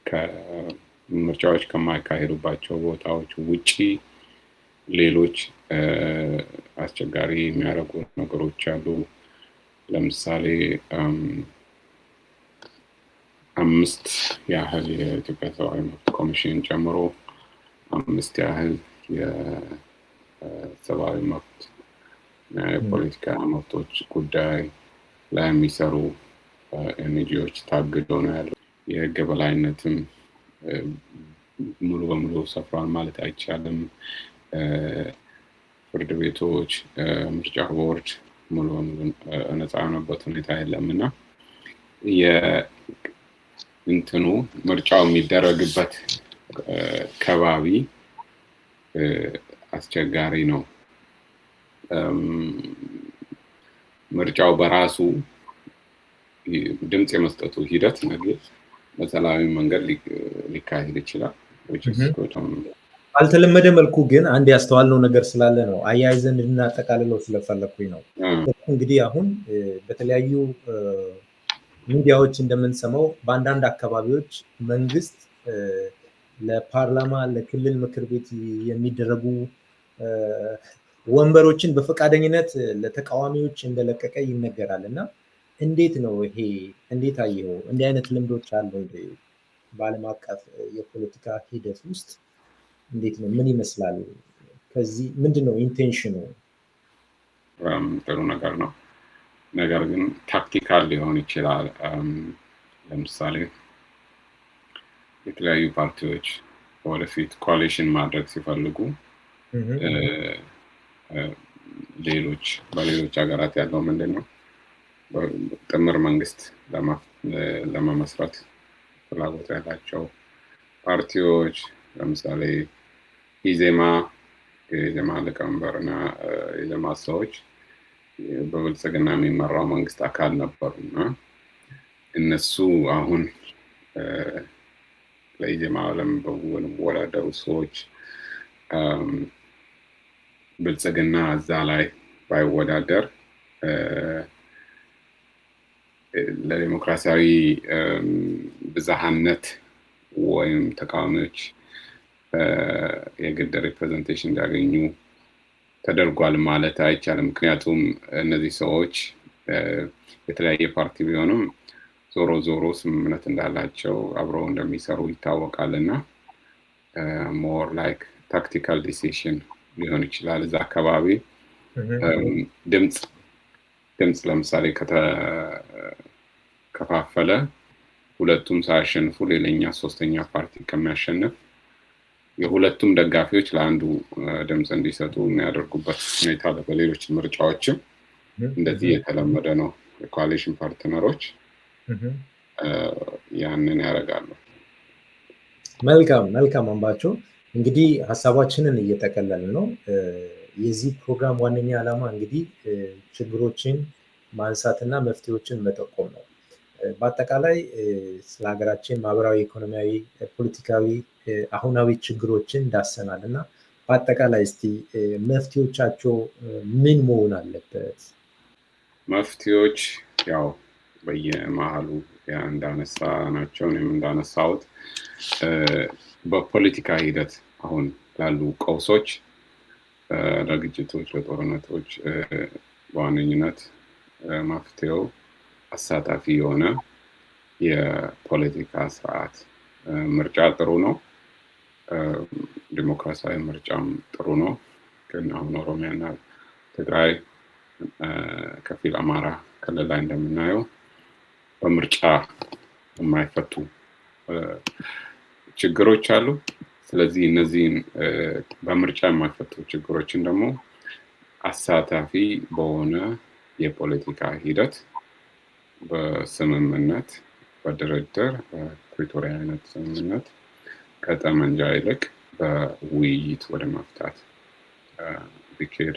ከምርጫዎች ከማይካሄዱባቸው ቦታዎች ውጪ ሌሎች አስቸጋሪ የሚያደርጉ ነገሮች አሉ። ለምሳሌ 5 ያህል የኢትዮጵያ ሰብአዊ መብት ኮሚሽን ጨምሮ 5 ያህል የሰብአዊ መብት የፖለቲካ መብቶች ጉዳይ ላይ የሚሰሩ NGO ዎች ታግደው ነው ያለው። የህግ የበላይነትም ሙሉ በሙሉ ሰፍሯል ማለት አይቻልም። ፍርድ ቤቶች፣ ምርጫ ቦርድ ሙሉ በሙሉ ነፃ የሆነበት ሁኔታ የለም እና የእንትኑ ምርጫው የሚደረግበት ከባቢ አስቸጋሪ ነው። ምርጫው በራሱ ድምጽ የመስጠቱ ሂደት ነገ በሰላማዊ መንገድ ሊካሄድ ይችላል። ባልተለመደ መልኩ ግን አንድ ያስተዋልነው ነገር ስላለ ነው አያይዘን እንድናጠቃልለው ስለፈለኩኝ ነው። እንግዲህ አሁን በተለያዩ ሚዲያዎች እንደምንሰማው በአንዳንድ አካባቢዎች መንግስት ለፓርላማ ለክልል ምክር ቤት የሚደረጉ ወንበሮችን በፈቃደኝነት ለተቃዋሚዎች እንደለቀቀ ይነገራል። እና እንዴት ነው ይሄ? እንዴት አየኸው? እንዲህ አይነት ልምዶች አሉ እንዴ በዓለም አቀፍ የፖለቲካ ሂደት ውስጥ? እንዴት ነው? ምን ይመስላል? ከዚህ ምንድነው intention ኑ? ጥሩ ነገር ነው። ነገር ግን tactical ሊሆን ይችላል። ለምሳሌ የተለያዩ ፓርቲዎች ወደፊት coalition ማድረግ ሲፈልጉ ሌሎች በሌሎች ሀገራት ያለው ምንድነው ጥምር መንግስት ለመመስረት ፍላጎት ያላቸው ፓርቲዎች ለምሳሌ ኢዜማ፣ የኢዜማ ሊቀመንበርና ኢዜማ ሰዎች በብልጽግና የሚመራው መንግስት አካል ነበሩና እነሱ አሁን ለኢዜማ ለሚወዳደሩ ሰዎች ብልጽግና እዛ ላይ ባይወዳደር ለዲሞክራሲያዊ ብዝሃነት ወይም ተቃዋሚዎች የግድ representation እንዲያገኙ ተደርጓል ማለት አይቻልም። ምክንያቱም እነዚህ ሰዎች የተለያየ ፓርቲ ቢሆንም ዞሮ ዞሮ ስምምነት እንዳላቸው አብረው እንደሚሰሩ ይታወቃልና more like tactical decision ሊሆን ይችላል። እዛ አካባቢ ድምጽ ለምሳሌ ከተከፋፈለ ሁለቱም ሳያሸንፉ ሌላኛ ሶስተኛ ፓርቲ ከሚያሸንፍ የሁለቱም ደጋፊዎች ለአንዱ ድምጽ እንዲሰጡ የሚያደርጉበት ሁኔታ በሌሎች ምርጫዎችም እንደዚህ የተለመደ ነው። የ coalition partner ኦች ያንን ያደርጋሉ። መልካም መልካም አምባቸው፣ እንግዲህ ሀሳባችንን እየጠቀለልን ነው። የዚህ ፕሮግራም ዋነኛ ዓላማ እንግዲህ ችግሮችን ማንሳትና መፍትሄዎችን መጠቆም ነው። በአጠቃላይ ስለ ሀገራችን ማህበራዊ፣ ኢኮኖሚያዊ፣ ፖለቲካዊ አሁናዊ ችግሮችን ዳሰናል እና በአጠቃላይ እስቲ መፍትሄዎቻቸው ምን መሆን አለበት? መፍትሄዎች ያው በየመሃሉ እንዳነሳ ናቸው እኔም እንዳነሳሁት በፖለቲካ ሂደት አሁን ላሉ ቀውሶች፣ ለግጭቶች፣ ለጦርነቶች በዋነኝነት መፍትሄው አሳታፊ የሆነ የፖለቲካ ስርዓት፣ ምርጫ ጥሩ ነው፣ ዲሞክራሲያዊ ምርጫም ጥሩ ነው። ግን አሁን ኦሮሚያና ትግራይ፣ ከፊል አማራ ክልል ላይ እንደምናየው በምርጫ የማይፈቱ ችግሮች አሉ። ስለዚህ እነዚህን በምርጫ የማይፈቱ ችግሮችን ደግሞ አሳታፊ በሆነ የፖለቲካ ሂደት፣ በስምምነት፣ በድርድር፣ በፕሪቶሪያ አይነት ስምምነት ከጠመንጃ ይልቅ በውይይት ወደ መፍታት ቢኬድ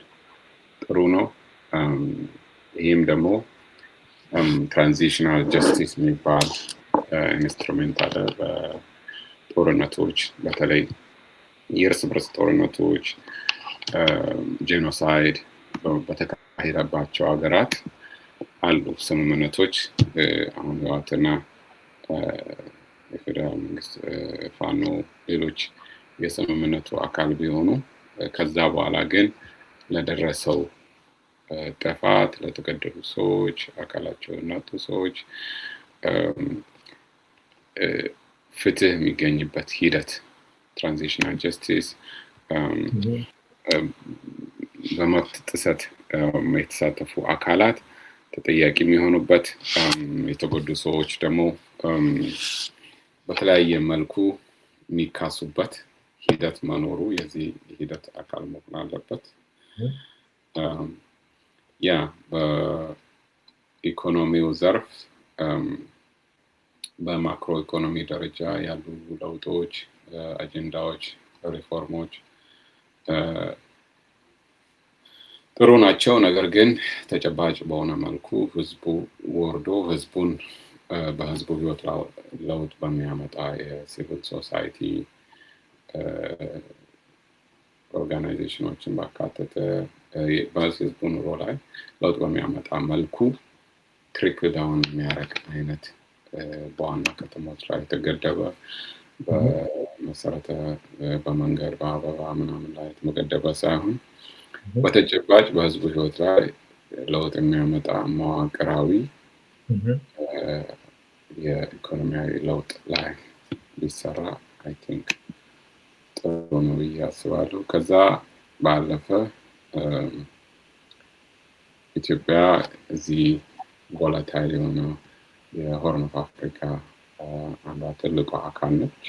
ጥሩ ነው። ይህም ደግሞ transitional justice የሚባል instrument አለ። በጦርነቶች፣ በተለይ የእርስ በርስ ጦርነቶች፣ genocide በተካሄደባቸው ሀገራት አሉ ስምምነቶች። አሁን ህወሓትና የፌዴራል መንግስት፣ ፋኖ፣ ሌሎች የስምምነቱ አካል ቢሆኑ ከዛ በኋላ ግን ለደረሰው ጥፋት፣ ለተገደሉ ሰዎች፣ አካላቸውን ላጡ ሰዎች ፍትህ የሚገኝበት ሂደት transitional justice፣ በመብት ጥሰት የተሳተፉ አካላት ተጠያቂ የሚሆኑበት፣ የተጎዱ ሰዎች ደግሞ በተለያየ መልኩ የሚካሱበት ሂደት መኖሩ የዚህ ሂደት አካል መሆን አለበት። Yeah፣ በኢኮኖሚው ዘርፍ በማክሮ ኢኮኖሚ ደረጃ ያሉ ለውጦች፣ አጀንዳዎች፣ ሪፎርሞች ጥሩ ናቸው። ነገር ግን ተጨባጭ በሆነ መልኩ ህዝቡ ወርዶ ህዝቡን በህዝቡ ህይወት ለውጥ በሚያመጣ የ civil society organization ኦችን ባካተተ፣ በህዝቡ ኑሮ ላይ ለውጥ በሚያመጣ መልኩ trickle down የሚያደርግ አይነት፣ በዋና ከተሞች ላይ የተገደበ፣ በመሰረተ በመንገድ፣ በአበባ ምናምን ላይ የተገደበ ሳይሆን በተጨባጭ በህዝቡ ህይወት ላይ ለውጥ የሚያመጣ መዋቅራዊ የኢኮኖሚያዊ ለውጥ ላይ ቢሰራ I think ጥሩ ነው ብዬ አስባለሁ። ከዛ ባለፈ ኢትዮጵያ እዚህ volatile የሆነ የ Horn of Africa አንዷ ትልቋ አካል ነች።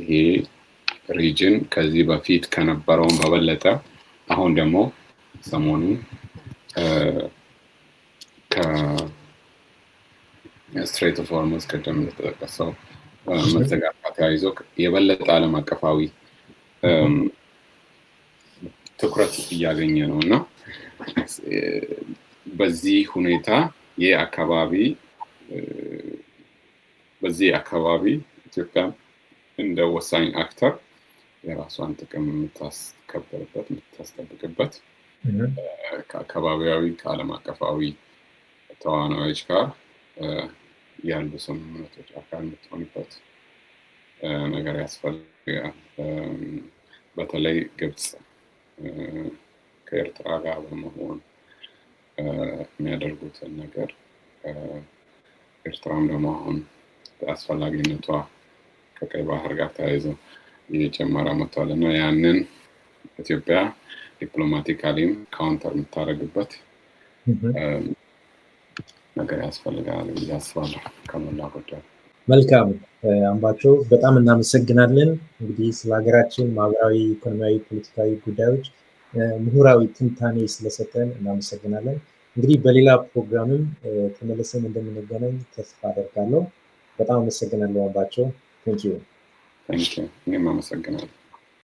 ይሄ region ከዚህ በፊት ከነበረውን በበለጠ አሁን ደግሞ ሰሞኑን ከ Strait of Hormuz ቅድም እንደተጠቀሰው መዘጋት ጋር ተያይዞ የበለጠ ዓለም አቀፋዊ ትኩረት እያገኘ ነው። እና በዚህ ሁኔታ ይህ አካባቢ በዚህ አካባቢ ኢትዮጵያ እንደ ወሳኝ actor የራሷን ጥቅም የምታስከብርበት፣ የምታስጠብቅበት፣ ከአካባቢያዊ ከዓለም አቀፋዊ ተዋናዮች ጋር ያሉ ስምምነቶች አካል የምትሆንበት ነገር ያስፈልጋል። በተለይ ግብፅ ከኤርትራ ጋር በመሆን የሚያደርጉትን ነገር፣ ኤርትራም ደግሞ አሁን አስፈላጊነቷ ከቀይ ባህር ጋር ተያይዞ እየጨመረ መጥቷል። እና ያንን ኢትዮጵያ diplomatically ም counter የምታደርግበት ነገር ያስፈልጋል ብዬ አስባለሁ ከሞላ ጎደል። መልካም አምባቸው፣ በጣም እናመሰግናለን። እንግዲህ ስለ ሀገራችን ማህበራዊ፣ ኢኮኖሚያዊ፣ ፖለቲካዊ ጉዳዮች ምሁራዊ ትንታኔ ስለሰጠን እናመሰግናለን። እንግዲህ በሌላ ፕሮግራምም ተመልሰን እንደምንገናኝ ተስፋ አደርጋለሁ። በጣም አመሰግናለሁ አምባቸው። Thank you. እኔም አመሰግናለሁ።